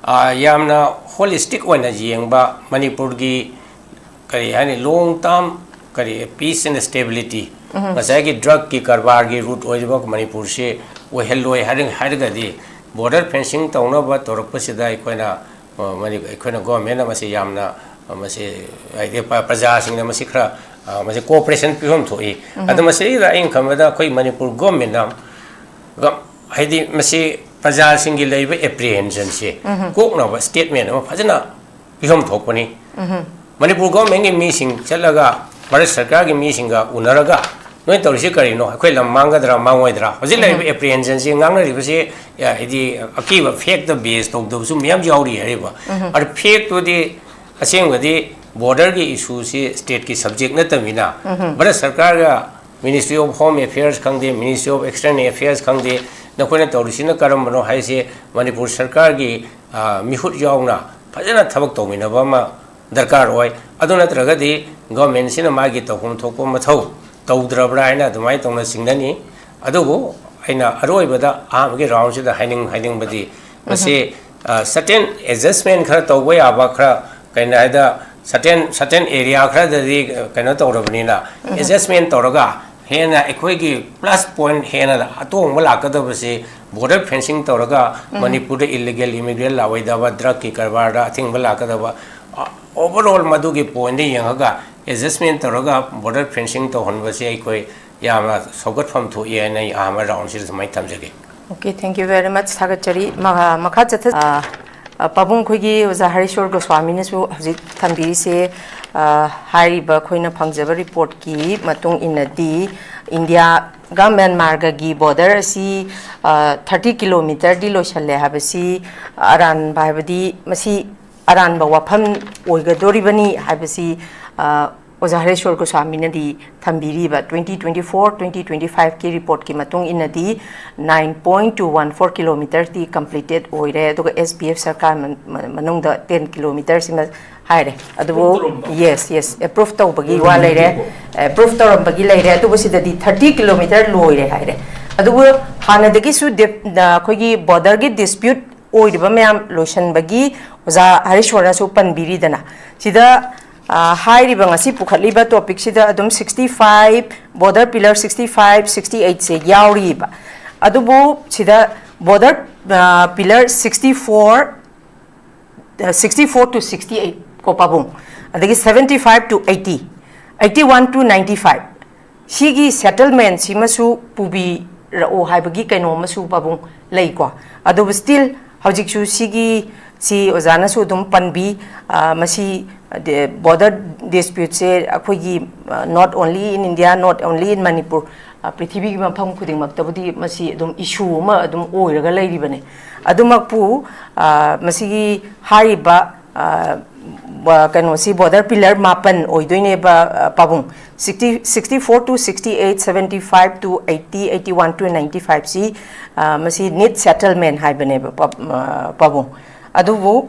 ꯑ, ꯌꯥꯝꯅ ꯍꯣꯂꯤꯁꯇꯤꯛ ꯑꯣꯏꯅ ꯌꯦꯡꯕ, ꯃꯅꯤꯄꯨꯔꯒꯤ ꯀꯔꯤ ꯍꯥꯏꯅꯤ, ꯂꯣꯡ ꯇꯥꯔꯝ ꯀꯔꯤ peace and stability, ꯉꯁꯥꯏꯒꯤ ꯗ꯭ꯔꯒꯀꯤ ꯀꯔꯕꯥꯔꯒꯤ ꯔꯨꯠ ꯑꯣꯏꯔꯤꯕ ꯃꯅꯤꯄꯨꯔꯁꯤ ꯑꯣꯏꯍꯜꯂꯣꯏ ꯍꯥꯏꯔ-, ꯍꯥꯏꯔꯒꯗꯤ ꯕꯣꯔꯗꯔ ꯐꯦꯟꯁꯤꯡ ꯇꯧꯅꯕ ꯇꯧꯔꯛꯄꯁꯤꯗ ꯑꯩꯈꯣꯏꯅ, ꯑ, ꯃꯅꯤ-, ꯑꯩꯈꯣꯏꯅ ꯒꯣꯔꯃꯦꯟꯅ ꯃꯁꯤ ꯌꯥꯝꯅ, ꯑ, ꯃꯁꯤ ꯍꯥꯏꯗꯤ ꯄ-, ꯄ꯭ꯔꯖꯥꯁꯤꯡꯅ ꯃꯁꯤ ꯈꯔ ꯑ, ꯃꯁꯤ cooperation ꯄꯤꯐꯝ ꯊꯣꯛꯏ꯫ ꯑꯗꯣ ꯃꯁꯤꯗ ꯑꯩꯅ ꯈꯟꯕꯗ ꯑꯩꯈꯣꯏ ꯃꯅꯤꯄꯨꯔ ꯒꯣꯔꯃꯦꯟꯅ ꯒ-, ꯍꯥꯏꯗꯤ ꯃꯁꯤ ꯄ꯭ꯔꯖꯥꯁꯤꯡꯒꯤ ꯂꯩꯔꯤꯕ apprehensionꯁꯦ ꯀꯣꯛꯅꯕ statement ꯑꯃ ꯐꯖꯅ ꯄꯤꯐꯝ ꯊꯣꯛꯄꯅꯤ꯫ ꯃꯅꯤꯄꯨꯔ ꯒꯣꯔꯃꯦꯟꯒꯤ ꯃꯤꯁꯤꯡ ꯆꯠꯂꯒ ꯚꯥꯔꯠ ꯁꯔꯀꯥꯔꯒꯤ ꯃꯤꯁꯤꯡꯒ ꯎꯅꯔꯒ ꯅꯣꯏ ꯇꯧꯔꯤꯁꯤ ꯀꯔꯤꯅꯣ? ꯑꯩꯈꯣꯏ ꯂꯝ ꯃꯥꯡꯒꯗ꯭ꯔꯥ ꯃꯥꯡꯉꯣꯏꯗ꯭ꯔꯥ? ꯍꯧꯖꯤꯛ ꯂꯩꯔꯤꯕ apprehensionꯁꯤ ꯉꯥꯡꯅꯔꯤꯕꯁꯤ, ꯑ, ꯍꯥꯏꯗꯤ ꯑꯀꯤꯕ fact base ꯇꯧꯗꯕꯁꯨ ꯃꯌꯥꯝ ꯌꯥꯎꯔꯤ ꯍꯥꯏꯔꯤꯕ꯫ ꯑꯗꯨ factꯇꯨꯗꯤ ꯑꯁꯦꯡꯕꯗꯤ borderꯒꯤ issueꯁꯤ stateꯀꯤ subject ꯅꯠꯇꯕꯅꯤꯅ Bharat ꯁꯔꯀꯥꯔꯒ Ministry of Home Affairs ꯈꯪꯗꯦ, Ministry of External Affairs ꯈꯪꯗꯦ, ꯅꯈꯣꯏꯅ ꯇꯧꯔꯤꯁꯤꯅ ꯀꯔꯝꯕꯅꯣ ꯍꯥꯏꯁꯦ ꯃꯅꯤꯄꯨꯔ ꯁꯔꯀꯥꯔꯒꯤ, ꯑ, ꯃꯤꯍꯨꯠ ꯌꯥꯎꯅ ꯐꯖꯅ ꯊꯕꯛ ꯇꯧꯃꯤꯟꯅꯕ ꯑꯃ ꯗꯔꯀꯥꯔ ꯑꯣꯏ꯫ ꯑꯗꯨ ꯅꯠꯇ꯭ꯔꯒꯗꯤ ꯒꯣꯔꯃꯦꯟꯁꯤꯅ ꯃꯥꯒꯤ ꯇꯧꯐꯝ ꯊꯣꯛꯄ ꯃꯊꯧ ꯇꯧꯗ꯭ꯔꯕ꯭ꯔꯥ ꯍꯥꯏꯅ ꯑꯗꯨꯃꯥꯏꯅ ꯇꯧꯅ ꯆꯤꯡꯅꯅꯤ꯫ ꯑꯗꯨꯕꯨ ꯑꯩꯅ ꯑꯔꯣꯏꯕꯗ ꯑꯍꯥꯟꯕꯒꯤ roundꯁꯤꯗ ꯍꯥꯏꯅꯤꯡ-, ꯍꯥꯏꯅꯤꯡꯕꯗꯤ ꯃꯁꯤ, ꯑ, certain adjustment ꯈꯔ ꯇꯧꯕ ꯌꯥꯕ ꯈꯔ, ꯀꯩꯅꯣ ꯍꯥꯏꯗ, certain, certain area ꯈꯔꯗꯗꯤ, ꯑ, ꯀꯩꯅꯣ ꯇꯧꯔꯕꯅꯤꯅ, adjustment ꯇꯧꯔꯒ ꯍꯦꯟꯅ ꯑꯩꯈꯣꯏꯒꯤ plus point ꯍꯦꯟꯅ ꯑꯇꯣꯡꯕ ꯂꯥꯛꯀꯗꯕꯁꯤ border fencing ꯇꯧꯔꯒ ꯃꯅꯤꯄꯨꯔꯗ illegal immigrant ꯂꯥꯛꯑꯣꯏꯗꯕ, drugꯀꯤ ꯀꯔꯕꯥꯔꯗ ꯑꯊꯤꯡꯕ ꯂꯥꯛꯀꯗꯕ, ꯑ, overall ꯃꯗꯨꯒꯤ pointꯗ ꯌꯦꯡꯉꯒ adjustment ꯇꯧꯔꯒ border fencing ꯇꯧꯍꯟꯕꯁꯤ ꯑꯩꯈꯣꯏ ꯌꯥꯝꯅ ꯁꯧꯒꯠꯐꯝ ꯊꯣꯛꯏ ꯍꯥꯏꯅ ꯑꯩ ꯑꯍꯥꯟꯕ roundꯁꯤꯗ ꯁꯨꯃꯥꯏꯅ ꯊꯝꯖꯒꯦ꯫ Okay, thank you very much. ꯊꯥꯒꯠꯆꯔꯤ꯫ ꯃ-, ꯃꯈꯥ ꯆꯠꯊ-, ꯑ, ꯑ, ꯄꯥꯕꯨꯡ ꯑꯩꯈꯣꯏꯒꯤ ꯑꯣꯖꯥ ꯍꯔꯤꯁꯣꯔ ꯒꯣꯁ꯭ꯋꯥꯃꯤꯅꯁꯨ ꯍꯧꯖꯤꯛ ꯊꯝꯕꯤꯔꯤꯁꯦ, ꯑ, ꯍꯥꯏꯔꯤꯕ ꯑꯩꯈꯣꯏꯅ ꯐꯪꯖꯕ reportꯀꯤ ꯃꯇꯨꯡ ꯏꯟꯅꯗꯤ ꯏꯟꯗꯤꯌꯥꯒ ꯃ꯭ꯌꯥꯟꯃꯥꯔꯒꯒꯤ border ꯑꯁꯤ, ꯑ, thirty kilometerꯗꯤ ꯂꯣꯏꯁꯜꯂꯦ ꯍꯥꯏꯕꯁꯤ ꯑꯔꯥꯟꯕ, ꯍꯥꯏꯕꯗꯤ ꯃꯁꯤ ꯑꯔꯥꯟꯕ ꯋꯥꯐꯝ ꯑꯣꯏꯒꯗꯣꯔꯤꯕꯅꯤ ꯍꯥꯏꯕꯁꯤ, ꯑ, ꯑꯣꯖꯥ ꯍꯔꯦꯁ꯭ꯋꯔ ꯒꯣꯁ꯭ꯋꯥꯃꯤꯅꯗꯤ ꯊꯝꯕꯤꯔꯤꯕ twenty twenty-four twenty twenty-fiveꯀꯤ reportꯀꯤ ꯃꯇꯨꯡ ꯏꯟꯅꯗꯤ nine point two one four kilometerꯗꯤ completed ꯑꯣꯏꯔꯦ, ꯑꯗꯨꯒ S P F ꯁꯔꯀꯥꯔ ꯃ-, ꯃ-, ꯃꯅꯨꯡꯗ ten kilometerꯁꯤꯃ ꯍꯥꯏꯔꯦ꯫ ꯑꯗꯨꯕꯨ approve ꯇꯧꯔꯝꯕ꯫ Yes, yes, approve ꯇꯧꯕꯒꯤ ꯋꯥ ꯂꯩꯔꯦ, approve ꯇꯧꯔꯝꯕꯒꯤ ꯂꯩꯔꯦ, ꯑꯗꯨꯕꯨ ꯁꯤꯗꯗꯤ thirty kilometer ꯂꯣꯏꯔꯦ ꯍꯥꯏꯔꯦ꯫ ꯑꯗꯨꯕꯨ ꯍꯥꯟꯅꯗꯒꯤꯁꯨ ꯗꯤꯞ-, ꯑ, ꯑꯩꯈꯣꯏꯒꯤ borderꯒꯤ dispute ꯑꯣꯏꯔꯤꯕ ꯃꯌꯥꯝ ꯂꯣꯏꯁꯤꯟꯕꯒꯤ ꯑꯣꯖꯥ ꯍꯔꯤꯁ꯭ꯋꯔꯅꯁꯨ ꯄꯟꯕꯤꯔꯤꯗꯅ, ꯁꯤꯗ, ꯑ, ꯍꯥꯏꯔꯤꯕ ꯉꯁꯤ ꯄꯨꯈꯠꯂꯤꯕ topicꯁꯤꯗ ꯑꯗꯨꯝ sixty five, border pillar sixty five, sixty eightꯁꯦ ꯌꯥꯎꯔꯤꯕ꯫ ꯑꯗꯨꯕꯨ ꯁꯤꯗ border, ꯑ, pillar sixty four, ꯑ, sixty four to sixty eight ꯀꯣ ꯄꯥꯕꯨꯡ, ꯑꯗꯒꯤ seventy five to eighty, eighty one two ninety five ꯁꯤꯒꯤ ꯁꯦꯇꯜꯃꯦꯟꯁꯤꯃꯁꯨ ꯄꯨꯕꯤꯔꯛꯑꯣ ꯍꯥꯏꯕꯒꯤ ꯀꯩꯅꯣ ꯑꯃꯁꯨ ꯄꯥꯕꯨꯡ ꯂꯩꯀꯣ꯫ ꯑꯗꯨꯕꯨ ꯁ꯭ꯇꯤꯜ ꯍꯧꯖꯤꯛꯁꯨ ꯁꯤꯒꯤ ꯁꯤ ꯑꯣꯖꯥꯅꯁꯨ ꯑꯗꯨꯝ ꯄꯟꯕꯤ꯫ ꯑ, ꯃꯁꯤ ꯕꯣꯔꯗꯔ ꯗꯤꯁꯄ꯭ꯌꯨꯠꯁꯦ ꯑꯩꯈꯣꯏꯒꯤ, ꯑ, not only in India, not only in Manipur, ꯑ, ꯄ꯭ꯔꯤꯊꯤꯕꯤꯒꯤ ꯃꯐꯝ ꯈꯨꯗꯤꯡꯃꯛꯇꯕꯨꯗꯤ ꯃꯁꯤ ꯑꯗꯨꯝ ꯏꯁꯨ ꯑꯃ ꯑꯗꯨꯝ ꯑꯣꯏꯔꯒ ꯂꯩꯔꯤꯕꯅꯤ꯫ ꯑꯗꯨꯃꯛꯄꯨ, ꯑ, ꯃꯁꯤꯒꯤ ꯍꯥꯏꯔꯤꯕ, ꯑ, ꯕ-, ꯀꯩꯅꯣꯁꯤ ꯕꯣꯔꯗꯔ ꯄꯤꯂꯔ ꯃꯥꯄꯟ ꯑꯣꯏꯗꯣꯏꯅꯦꯕ, ꯑ, ꯄꯥꯕꯨꯡ꯫ Sixty, sixty four to sixty eight, seventy five to eighty, eighty one to ninety five ꯁꯤ, ꯑ, ꯃꯁꯤ ꯅꯤꯠ ꯁꯦꯇꯜꯃꯦꯟ ꯍꯥꯏꯕꯅꯦꯕ, ꯄꯥ-, ꯑ, ꯄꯥꯕꯨꯡ꯫ ꯑꯗꯨꯕꯨ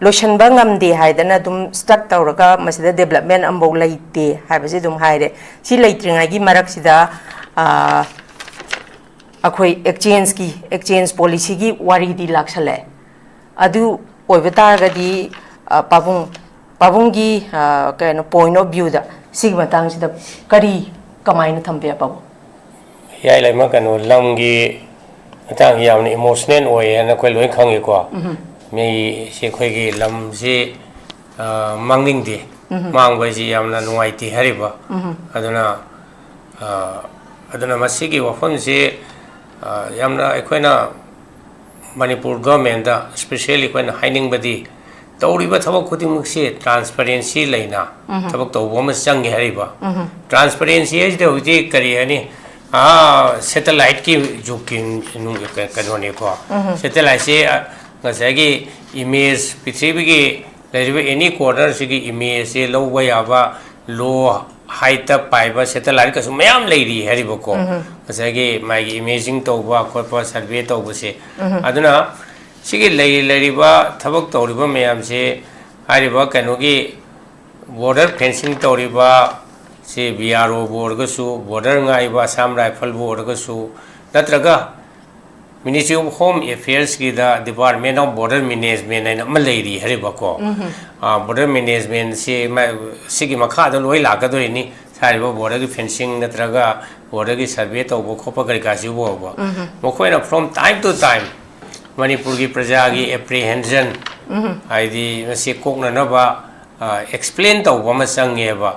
ꯂꯣꯏꯁꯤꯟꯕ ꯉꯝꯗꯦ ꯍꯥꯏꯗꯅ ꯑꯗꯨꯝ ꯁ꯭ꯇꯛ ꯇꯧꯔꯒ ꯃꯁꯤꯗ ꯗꯦꯕꯂꯞꯃꯦꯟ ꯑꯃꯐꯥꯎ ꯂꯩꯇꯦ ꯍꯥꯏꯕꯁꯤ ꯑꯗꯨꯝ ꯍꯥꯏꯔꯦ꯫ ꯁꯤ ꯂꯩꯇ꯭ꯔꯤꯉꯩꯒꯤ ꯃꯔꯛꯁꯤꯗ, ꯑ, ꯑꯩꯈꯣꯏ ꯑꯦꯛꯆꯦꯟꯖꯀꯤ, ꯑꯦꯛꯆꯦꯟꯖ ꯄꯣꯂꯤꯁꯤꯒꯤ ꯋꯥꯔꯤꯗꯤ ꯂꯥꯛꯁꯜꯂꯛꯑꯦ꯫ ꯑꯗꯨ ꯑꯣꯏꯕ ꯇꯥꯔꯒꯗꯤ, ꯑ, ꯄꯥꯕꯨꯡ, ꯄꯥꯕꯨꯡꯒꯤ, ꯑ, ꯀꯩꯅꯣ, ꯄꯣꯏꯟ ꯑꯣꯐ ꯚ꯭ꯌꯨꯗ ꯁꯤꯒꯤ ꯃꯇꯥꯡꯁꯤꯗ ꯀꯔꯤ, ꯀꯃꯥꯏꯅ ꯊꯝꯕꯤꯕ, ꯄꯥꯕꯨꯡ? ꯍꯤꯌꯥꯏ ꯂꯩꯃ, ꯀꯩꯅꯣ, ꯂꯝꯒꯤ ꯃꯇꯥꯡꯁꯤ ꯌꯥꯝꯅ ꯏꯃꯣꯁꯅꯦꯜ ꯑꯣꯏ ꯍꯥꯏꯅ ꯑꯩꯈꯣꯏ ꯂꯣꯏ ꯈꯪꯉꯤꯀꯣ꯫ ꯎꯝ꯫ ꯃꯤꯁꯤ ꯑꯩꯈꯣꯏꯒꯤ ꯂꯝꯁꯤ, ꯑ, ꯃꯥꯡꯅꯤꯡꯗꯦ꯫ ꯎꯝ꯫ ꯃꯥꯡꯕ ꯍꯥꯏꯁꯤ ꯌꯥꯝꯅ ꯅꯨꯡꯉꯥꯏꯇꯦ ꯍꯥꯏꯔꯤꯕ꯫ ꯎꯝ꯫ ꯑꯗꯨꯅ, ꯑ, ꯑꯗꯨꯅ ꯃꯁꯤꯒꯤ ꯋꯥꯐꯝꯁꯤ, ꯑ, ꯌꯥꯝꯅ ꯑꯩꯈꯣꯏꯅ ꯃꯅꯤꯄꯨꯔ ꯒꯣꯔꯃꯦꯟꯗ ꯏꯁꯄꯤꯁꯦꯜꯂꯤ ꯑꯩꯈꯣꯏꯅ ꯍꯥꯏꯅꯤꯡꯕꯗꯤ, ꯇꯧꯔꯤꯕ ꯊꯕꯛ ꯈꯨꯗꯤꯡꯃꯛꯁꯤ ꯇ꯭ꯔꯥꯟꯁꯄꯔꯦꯟꯁꯤ ꯂꯩꯅ ꯎꯝ꯫ ꯊꯕꯛ ꯇꯧꯕ ꯑꯃ ꯆꯪꯉꯦ ꯍꯥꯏꯔꯤꯕ꯫ ꯎꯝ꯫ ꯇ꯭ꯔꯥꯟꯁꯄꯔꯦꯟꯁꯤ ꯍꯥꯏꯁꯤꯗ ꯍꯧꯖꯤꯛꯇꯤ ꯀꯔꯤ ꯍꯥꯏꯅꯤ? ꯑꯥ, ꯁꯦꯇꯦꯂꯥꯏꯠꯀꯤ ꯖꯨꯒꯀꯤ ꯅꯨꯡ-, ꯀ-, ꯀꯩꯅꯣꯅꯤꯀꯣ꯫ ꯎꯝ꯫ ꯁꯦꯇꯦꯂꯥꯏꯠꯁꯦ, ꯑ, ꯉꯁꯥꯏꯒꯤ ꯏꯃꯦꯖ, ꯄ꯭ꯔꯤꯊꯤꯕꯤꯒꯤ ꯂꯩꯔꯤꯕ ꯑꯦꯅꯤ ꯀꯣꯔꯅꯔꯁꯤꯒꯤ ꯏꯃꯦꯖꯁꯦ ꯂꯧꯕ ꯌꯥꯕ ꯂꯣ ꯍꯥꯏꯠꯇ ꯄꯥꯏꯕ ꯁꯦꯇꯦꯂꯥꯏꯠꯀꯁꯨ ꯃꯌꯥꯝ ꯂꯩꯔꯤ ꯍꯥꯏꯔꯤꯕꯀꯣ꯫ ꯎꯝ꯫ ꯉꯁꯥꯏꯒꯤ ꯃꯥꯒꯤ ꯏꯃꯦꯖꯤꯡ ꯇꯧꯕ ꯈꯣꯠꯄ, ꯁꯔꯚꯦ ꯇꯧꯕꯁꯦ꯫ ꯎꯝ꯫ ꯑꯗꯨꯅ ꯁꯤꯒꯤ ꯂꯩ-, ꯂꯩꯔꯤꯕ ꯊꯕꯛ ꯇꯧꯔꯤꯕ ꯃꯌꯥꯝꯁꯦ, ꯍꯥꯏꯔꯤꯕ ꯀꯩꯅꯣꯒꯤ ꯕꯣꯔꯗꯔ ꯐꯦꯟꯁꯤꯡ ꯇꯧꯔꯤꯕ ꯁꯤ ꯕꯤ ꯑꯥꯔ ꯑꯣꯕꯨ ꯑꯣꯏꯔꯒꯁꯨ, ꯕꯣꯔꯗꯔ ꯉꯥꯛꯏꯕ ꯑꯁꯥꯝ ꯔꯥꯏꯐꯜꯕꯨ ꯑꯣꯏꯔꯒꯁꯨ, ꯅꯠꯇ꯭ꯔꯒ Ministry of Home Affairsꯀꯤꯗ Department of Border Management ꯍꯥꯏꯅ ꯑꯃ ꯂꯩꯔꯤ ꯍꯥꯏꯔꯤꯕꯀꯣ꯫ ꯎꯝ꯫ ꯑ, ꯕꯣꯔꯗꯔ ꯃꯦꯅꯦꯖꯃꯦꯟꯁꯤ ꯃ-, ꯁꯤꯒꯤ ꯃꯈꯥꯗ ꯂꯣꯏ ꯂꯥꯛꯀꯗꯣꯏꯅꯤ꯫ ꯍꯥꯏꯔꯤꯕ ꯕꯣꯔꯗꯔꯒꯤ ꯐꯦꯟꯁꯤꯡ ꯅꯠꯇ꯭ꯔꯒ ꯕꯣꯔꯗꯔꯒꯤ ꯁꯔꯚꯦ ꯇꯧꯕ ꯈꯣꯠꯄ ꯀꯔꯤ ꯀꯥꯁꯤꯕꯨ ꯑꯣꯏꯕ꯫ ꯎꯝ꯫ ꯃꯈꯣꯏꯅ from time to time ꯃꯅꯤꯄꯨꯔꯒꯤ ꯄ꯭ꯔꯖꯥꯒꯤ ꯑꯦꯄ꯭ꯔꯤꯍꯦꯟꯁꯟ, ꯎꯝ꯫ ꯍꯥꯏꯗꯤ ꯃꯁꯤ ꯀꯣꯛꯅꯅꯕ, ꯑꯦꯛꯁꯄ꯭ꯂꯦꯟ ꯇꯧꯕ ꯑꯃ ꯆꯪꯉꯦꯕ꯫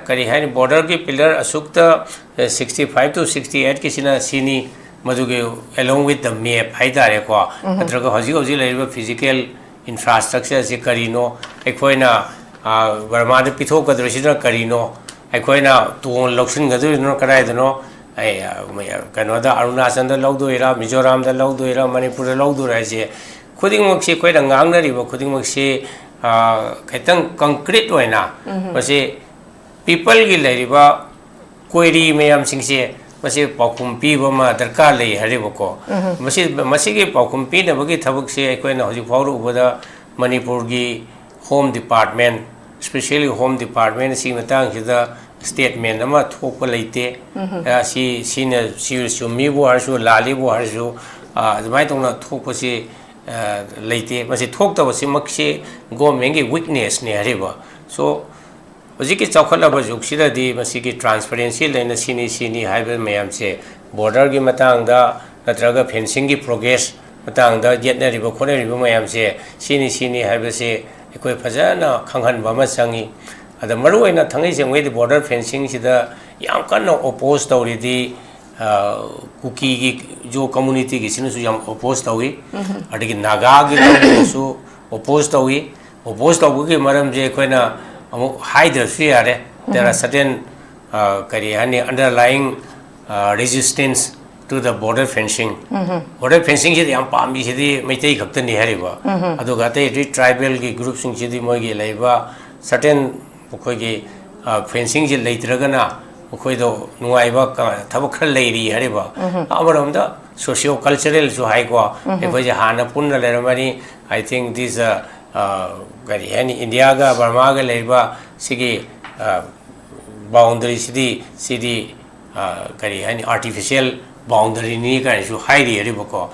ꯀꯔꯤ ꯍꯥꯏꯅꯤ, ꯕꯣꯔꯗꯔꯒꯤ ꯄꯤꯂꯔ ꯑꯁꯨꯛꯇ, ꯁꯤꯛꯁꯇꯤ ꯐꯥꯏꯚ ꯇꯨ ꯁꯤꯛꯁꯇꯤ ꯑꯩꯠꯀꯤꯁꯤꯅ ꯁꯤꯅꯤ, ꯃꯗꯨꯒꯤ along with the map ꯍꯥꯏꯇꯥꯔꯦꯀꯣ, ꯅꯠꯇ꯭ꯔꯒ ꯍꯧꯖꯤꯛ ꯍꯧꯖꯤꯛ ꯂꯩꯔꯤꯕ ꯐꯤꯖꯤꯀꯦꯜ ꯏꯟꯐ꯭ꯔꯥꯁ꯭ꯇ꯭ꯔꯛꯆꯔꯁꯤ ꯀꯔꯤꯅꯣ, ꯑꯩꯈꯣꯏꯅ ꯕꯔꯃꯥꯗ ꯄꯤꯊꯣꯛꯀꯗꯧꯔꯤꯁꯤꯅ ꯀꯔꯤꯅꯣ, ꯑꯩꯈꯣꯏꯅ ꯇꯣꯜ ꯂꯧꯁꯤꯟꯒꯗꯧꯔꯤꯅꯣ ꯀꯗꯥꯏꯗꯅꯣ, ꯀꯩꯅꯣꯗ, ꯑꯔꯨꯅꯥꯆꯜꯗ ꯂꯧꯗꯣꯏꯔꯥ, ꯃꯤꯖꯣꯔꯥꯝꯗ ꯂꯧꯗꯣꯏꯔꯥ, ꯃꯅꯤꯄꯨꯔꯗ ꯂꯧꯗꯣꯏꯔꯥ ꯍꯥꯏꯁꯦ, ꯈꯨꯗꯤꯡꯃꯛꯁꯤ, ꯑꯩꯈꯣꯏꯅ ꯉꯥꯡꯅꯔꯤꯕ ꯈꯨꯗꯤꯡꯃꯛꯁꯤ ꯈꯤꯇꯪ ꯀꯪꯀ꯭ꯔꯤꯠ ꯑꯣꯏꯅ ꯃꯁꯤ ꯄꯤꯄꯜꯒꯤ ꯂꯩꯔꯤꯕ ꯀ꯭ꯋꯦꯔꯤ ꯃꯌꯥꯝꯁꯤꯡꯁꯦ, ꯃꯁꯤ ꯄꯥꯎꯈꯨꯝ ꯄꯤꯕ ꯑꯃ ꯗꯔꯀꯥꯔ ꯂꯩ ꯍꯥꯏꯔꯤꯕꯀꯣ꯫ ꯃꯁꯤ, ꯃꯁꯤꯒꯤ ꯄꯥꯎꯈꯨꯝ ꯄꯤꯅꯕꯒꯤ ꯊꯕꯛꯁꯦ ꯑꯩꯈꯣꯏꯅ ꯍꯧꯖꯤꯛ ꯐꯥꯎꯕ ꯎꯕꯗ ꯃꯅꯤꯄꯨꯔꯒꯤ home department, especially home department ꯑꯁꯤꯒꯤ ꯃꯇꯥꯡꯁꯤꯗ ꯁ꯭ꯇꯦꯠꯃꯦꯟ ꯑꯃ ꯊꯣꯛꯄ ꯂꯩꯇꯦ꯫ ꯑ, ꯁꯤ, ꯁꯤꯅ, ꯁꯤ ꯆꯨꯝꯃꯤꯕꯨ ꯍꯥꯏꯔꯁꯨ, ꯂꯥꯜꯂꯤꯕꯨ ꯍꯥꯏꯔꯁꯨ, ꯑ, ꯑꯗꯨꯃꯥꯏꯅ ꯇꯧꯅ ꯊꯣꯛꯄꯁꯤ, ꯑ, ꯂꯩꯇꯦ꯫ ꯃꯁꯤ ꯊꯣꯛꯇꯕꯁꯤꯃꯛꯁꯤ ꯒꯣꯔꯃꯦꯟꯒꯤ ꯋꯤꯛꯅꯦꯁꯅꯤ ꯍꯥꯏꯔꯤꯕ꯫ So, ꯍꯧꯖꯤꯛꯀꯤ ꯆꯥꯎꯈꯠꯂꯕ ꯖꯨꯒꯁꯤꯗꯗꯤ ꯃꯁꯤꯒꯤ ꯇ꯭ꯔꯥꯟꯁꯄꯔꯦꯟꯁꯤ ꯂꯩꯅ ꯁꯤꯅꯤ, ꯁꯤꯅꯤ ꯍꯥꯏꯕ ꯃꯌꯥꯝꯁꯦ, ꯕꯣꯔꯗꯔꯒꯤ ꯃꯇꯥꯡꯗ ꯅꯠꯇ꯭ꯔꯒ ꯐꯦꯟꯁꯤꯡꯒꯤ ꯄ꯭ꯔꯣꯒ꯭ꯔꯦꯁ ꯃꯇꯥꯡꯗ ꯌꯦꯠꯅꯔꯤꯕ ꯈꯣꯠꯅꯔꯤꯕ ꯃꯌꯥꯝꯁꯦ, ꯁꯤꯅꯤ, ꯁꯤꯅꯤ ꯍꯥꯏꯕꯁꯦ ꯑꯩꯈꯣꯏ ꯐꯖꯅ ꯈꯪꯍꯟꯕ ꯑꯃ ꯆꯪꯉꯤ꯫ ꯑꯗ ꯃꯔꯨꯑꯣꯏꯅ ꯊꯥꯡꯃꯩ ꯁꯦꯡꯃꯩꯗꯤ ꯕꯣꯔꯗꯔ ꯐꯦꯟꯁꯤꯡꯁꯤꯗ ꯌꯥꯝ ꯀꯟꯅ ꯑꯣꯄꯣꯖ ꯇꯧꯔꯤꯗꯤ, ꯑ, ꯀꯨꯀꯤꯒꯤ ꯖꯣ ꯀꯝꯃꯨꯅꯤꯇꯤꯒꯤꯁꯤꯅꯁꯨ ꯌꯥꯝ ꯑꯣꯄꯣꯖ ꯇꯧꯏ꯫ ꯑꯗꯒꯤ ꯅꯥꯒꯥꯒꯤ ꯀꯥꯡꯕꯨꯅꯁꯨ ꯑꯣꯄꯣꯖ ꯇꯧꯏ꯫ ꯑꯣꯄꯣꯖ ꯇꯧꯕꯒꯤ ꯃꯔꯝꯁꯦ ꯑꯩꯈꯣꯏꯅ ꯑꯃꯨꯛ ꯍꯥꯏꯗ꯭ꯔꯁꯨ ꯌꯥꯔꯦ꯫ There are certain, ꯑ, ꯀꯔꯤ ꯍꯥꯏꯅꯤ, underlying, ꯑ, resistance to the border fencing꯫ Border ꯐꯦꯟꯁꯤꯡꯁꯤꯗ ꯌꯥꯝ ꯄꯥꯝꯃꯤꯁꯤꯗꯤ ꯃꯩꯇꯩ ꯈꯛꯇꯅꯤ ꯍꯥꯏꯔꯤꯕ꯫ ꯑꯗꯨꯒ ꯑꯇꯩ ꯑꯇꯩ ꯇ꯭ꯔꯥꯏꯕꯦꯜꯒꯤ ꯒ꯭ꯔꯨꯞꯁꯤꯡꯁꯤꯗꯤ ꯃꯣꯏꯒꯤ ꯂꯩꯕ certain ꯑꯩꯈꯣꯏꯒꯤ, ꯑ, ꯐꯦꯟꯁꯤꯡꯁꯤ ꯂꯩꯇ꯭ꯔꯒꯅ ꯃꯈꯣꯏꯗꯣ ꯅꯨꯡꯉꯥꯏꯕ ꯀ-, ꯊꯕꯛ ꯈꯔ ꯂꯩꯔꯤ ꯍꯥꯏꯔꯤꯕ꯫ ꯑꯃꯔꯣꯝꯗ ꯁꯣꯁꯤꯌꯣ ꯀꯜꯆꯔꯦꯜꯁꯨ ꯍꯥꯏꯀꯣ꯫ ꯑꯩꯈꯣꯏꯁꯦ ꯍꯥꯟꯅ ꯄꯨꯟꯅ ꯂꯩꯔꯝꯕꯅꯤ꯫ I think this, ꯑ, ꯑ, ꯀꯔꯤ ꯍꯥꯏꯅꯤ, ꯏꯟꯗꯤꯌꯥꯒ ꯕꯔꯃꯥꯒ ꯂꯩꯔꯤꯕ ꯁꯤꯒꯤ, ꯑ, ꯕꯥꯎꯟꯗꯔꯤꯁꯤꯗꯤ, ꯁꯤꯗꯤ, ꯑ, ꯀꯔꯤ ꯍꯥꯏꯅꯤ, ꯑꯥꯔꯇꯤꯐꯤꯁꯤꯌꯦꯜ ꯕꯥꯎꯟꯗꯔꯤꯅꯤ ꯀꯥꯏꯅꯁꯨ ꯍꯥꯏꯔꯤ ꯍꯥꯏꯔꯤꯕꯀꯣ꯫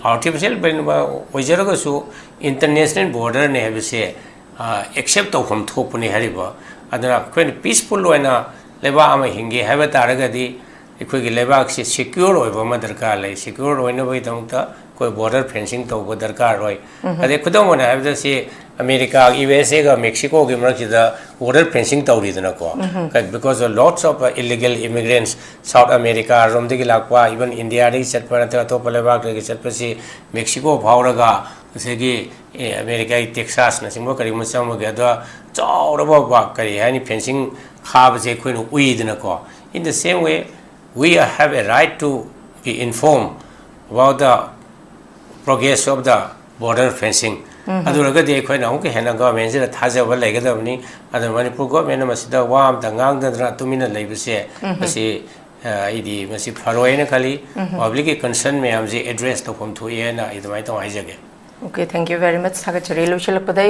ꯑꯥꯔꯇꯤꯐꯤꯁꯤꯌꯦꯜ ꯑꯣꯏꯖꯔꯒꯁꯨ ꯏꯟꯇꯔꯅꯦꯁꯅꯦꯜ ꯕꯣꯔꯗꯔꯅꯤ ꯍꯥꯏꯕꯁꯦ, ꯑ, ꯑꯦꯛꯁꯦꯞ ꯇꯧꯐꯝ ꯊꯣꯛꯄꯅꯤ ꯍꯥꯏꯔꯤꯕ꯫ ꯑꯗꯨꯅ ꯑꯩꯈꯣꯏꯅ ꯄꯤꯁꯐꯨꯜ ꯑꯣꯏꯅ ꯂꯩꯕꯥꯛ ꯑꯃ ꯍꯤꯡꯒꯦ ꯍꯥꯏꯕ ꯇꯥꯔꯒꯗꯤ ꯑꯩꯈꯣꯏꯒꯤ ꯂꯩꯕꯥꯛꯁꯤ ꯁꯦꯀ꯭ꯌꯣꯔ ꯑꯣꯏꯕ ꯑꯃ ꯗꯔꯀꯥꯔ ꯂꯩ꯫ ꯁꯦꯀ꯭ꯌꯣꯔ ꯑꯣꯏꯅꯕꯒꯤꯗꯃꯛꯇ ꯑꯩꯈꯣꯏ ꯕꯣꯔꯗꯔ ꯐꯦꯟꯁꯤꯡ ꯇꯧꯕ ꯗꯔꯀꯥꯔ ꯑꯣꯏ꯫ ꯑꯗꯩ ꯈꯨꯗꯝ ꯑꯣꯏꯅ ꯍꯥꯏꯕꯗ ꯁꯤ ꯑꯃꯦꯔꯤꯀꯥ, ꯌꯨ ꯑꯦꯁ ꯑꯦꯒ ꯃꯦꯛꯁꯤꯀꯣꯒꯤ ꯃꯔꯛꯁꯤꯗ border fencing ꯇꯧꯔꯤꯗꯅꯀꯣ꯫ Because of lots of illegal immigrants, South America ꯔꯣꯝꯗꯒꯤ ꯂꯥꯛꯄ, even ꯏꯟꯗꯤꯌꯥꯗꯒꯤ ꯆꯠꯄ ꯅꯠꯇ꯭ꯔꯒ ꯑꯇꯣꯞꯄ ꯂꯩꯕꯥꯛꯇꯒꯤ ꯆꯠꯄꯁꯤ ꯃꯦꯛꯁꯤꯀꯣ ꯐꯥꯎꯔꯒ ꯉꯁꯥꯏꯒꯤ, ꯑꯦ, ꯑꯃꯦꯔꯤꯀꯥꯒꯤ ꯇꯦꯛꯁꯥꯁꯅꯆꯤꯡꯕ ꯀꯔꯤꯒꯨꯝꯕ ꯆꯪꯕꯒꯤ ꯑꯗ ꯆꯥꯎꯔꯕ ꯕ-, ꯀꯔꯤ ꯍꯥꯏꯅꯤ, fencing ꯈꯥꯕꯁꯦ ꯑꯩꯈꯣꯏꯅ ꯎꯏꯗꯅꯀꯣ꯫ In the same way, we have a right to be informed about the progress of the border fencing. ꯑꯗꯨ ꯑꯣꯏꯔꯒꯗꯤ ꯑꯩꯈꯣꯏꯅ ꯑꯃꯨꯛꯀ ꯍꯦꯟꯅ ꯒꯣꯔꯃꯦꯟꯁꯤꯗ ꯊꯥꯖꯕ ꯂꯩꯒꯗꯕꯅꯤ꯫ ꯑꯗꯨꯅ ꯃꯅꯤꯄꯨꯔ ꯒꯣꯔꯃꯦꯟꯅ ꯃꯁꯤꯗ ꯋꯥ ꯑꯝꯇ ꯉꯥꯡꯗꯗꯅ ꯇꯨꯃꯤꯟꯅ ꯂꯩꯕꯁꯦ, ꯃꯁꯤ, ꯑ, ꯑꯩꯗꯤ ꯃꯁꯤ ꯐꯔꯣꯏꯅ ꯈꯜꯂꯤ꯫ ꯄꯕ꯭ꯂꯤꯛꯀꯤ ꯀꯟꯁꯔꯟ ꯃꯌꯥꯝꯁꯦ ꯑꯦꯗ꯭ꯔꯦꯁ ꯇꯧꯐꯝ ꯊꯣꯛꯏ ꯍꯥꯏꯅ ꯑꯩ ꯑꯗꯨꯃꯥꯏꯅ ꯇꯧ ꯍꯥꯏꯖꯒꯦ꯫ Okay, thank you very much. ꯊꯥꯒꯠꯆꯔꯤ꯫ ꯂꯣꯏꯁꯤꯜꯂꯛꯄꯗ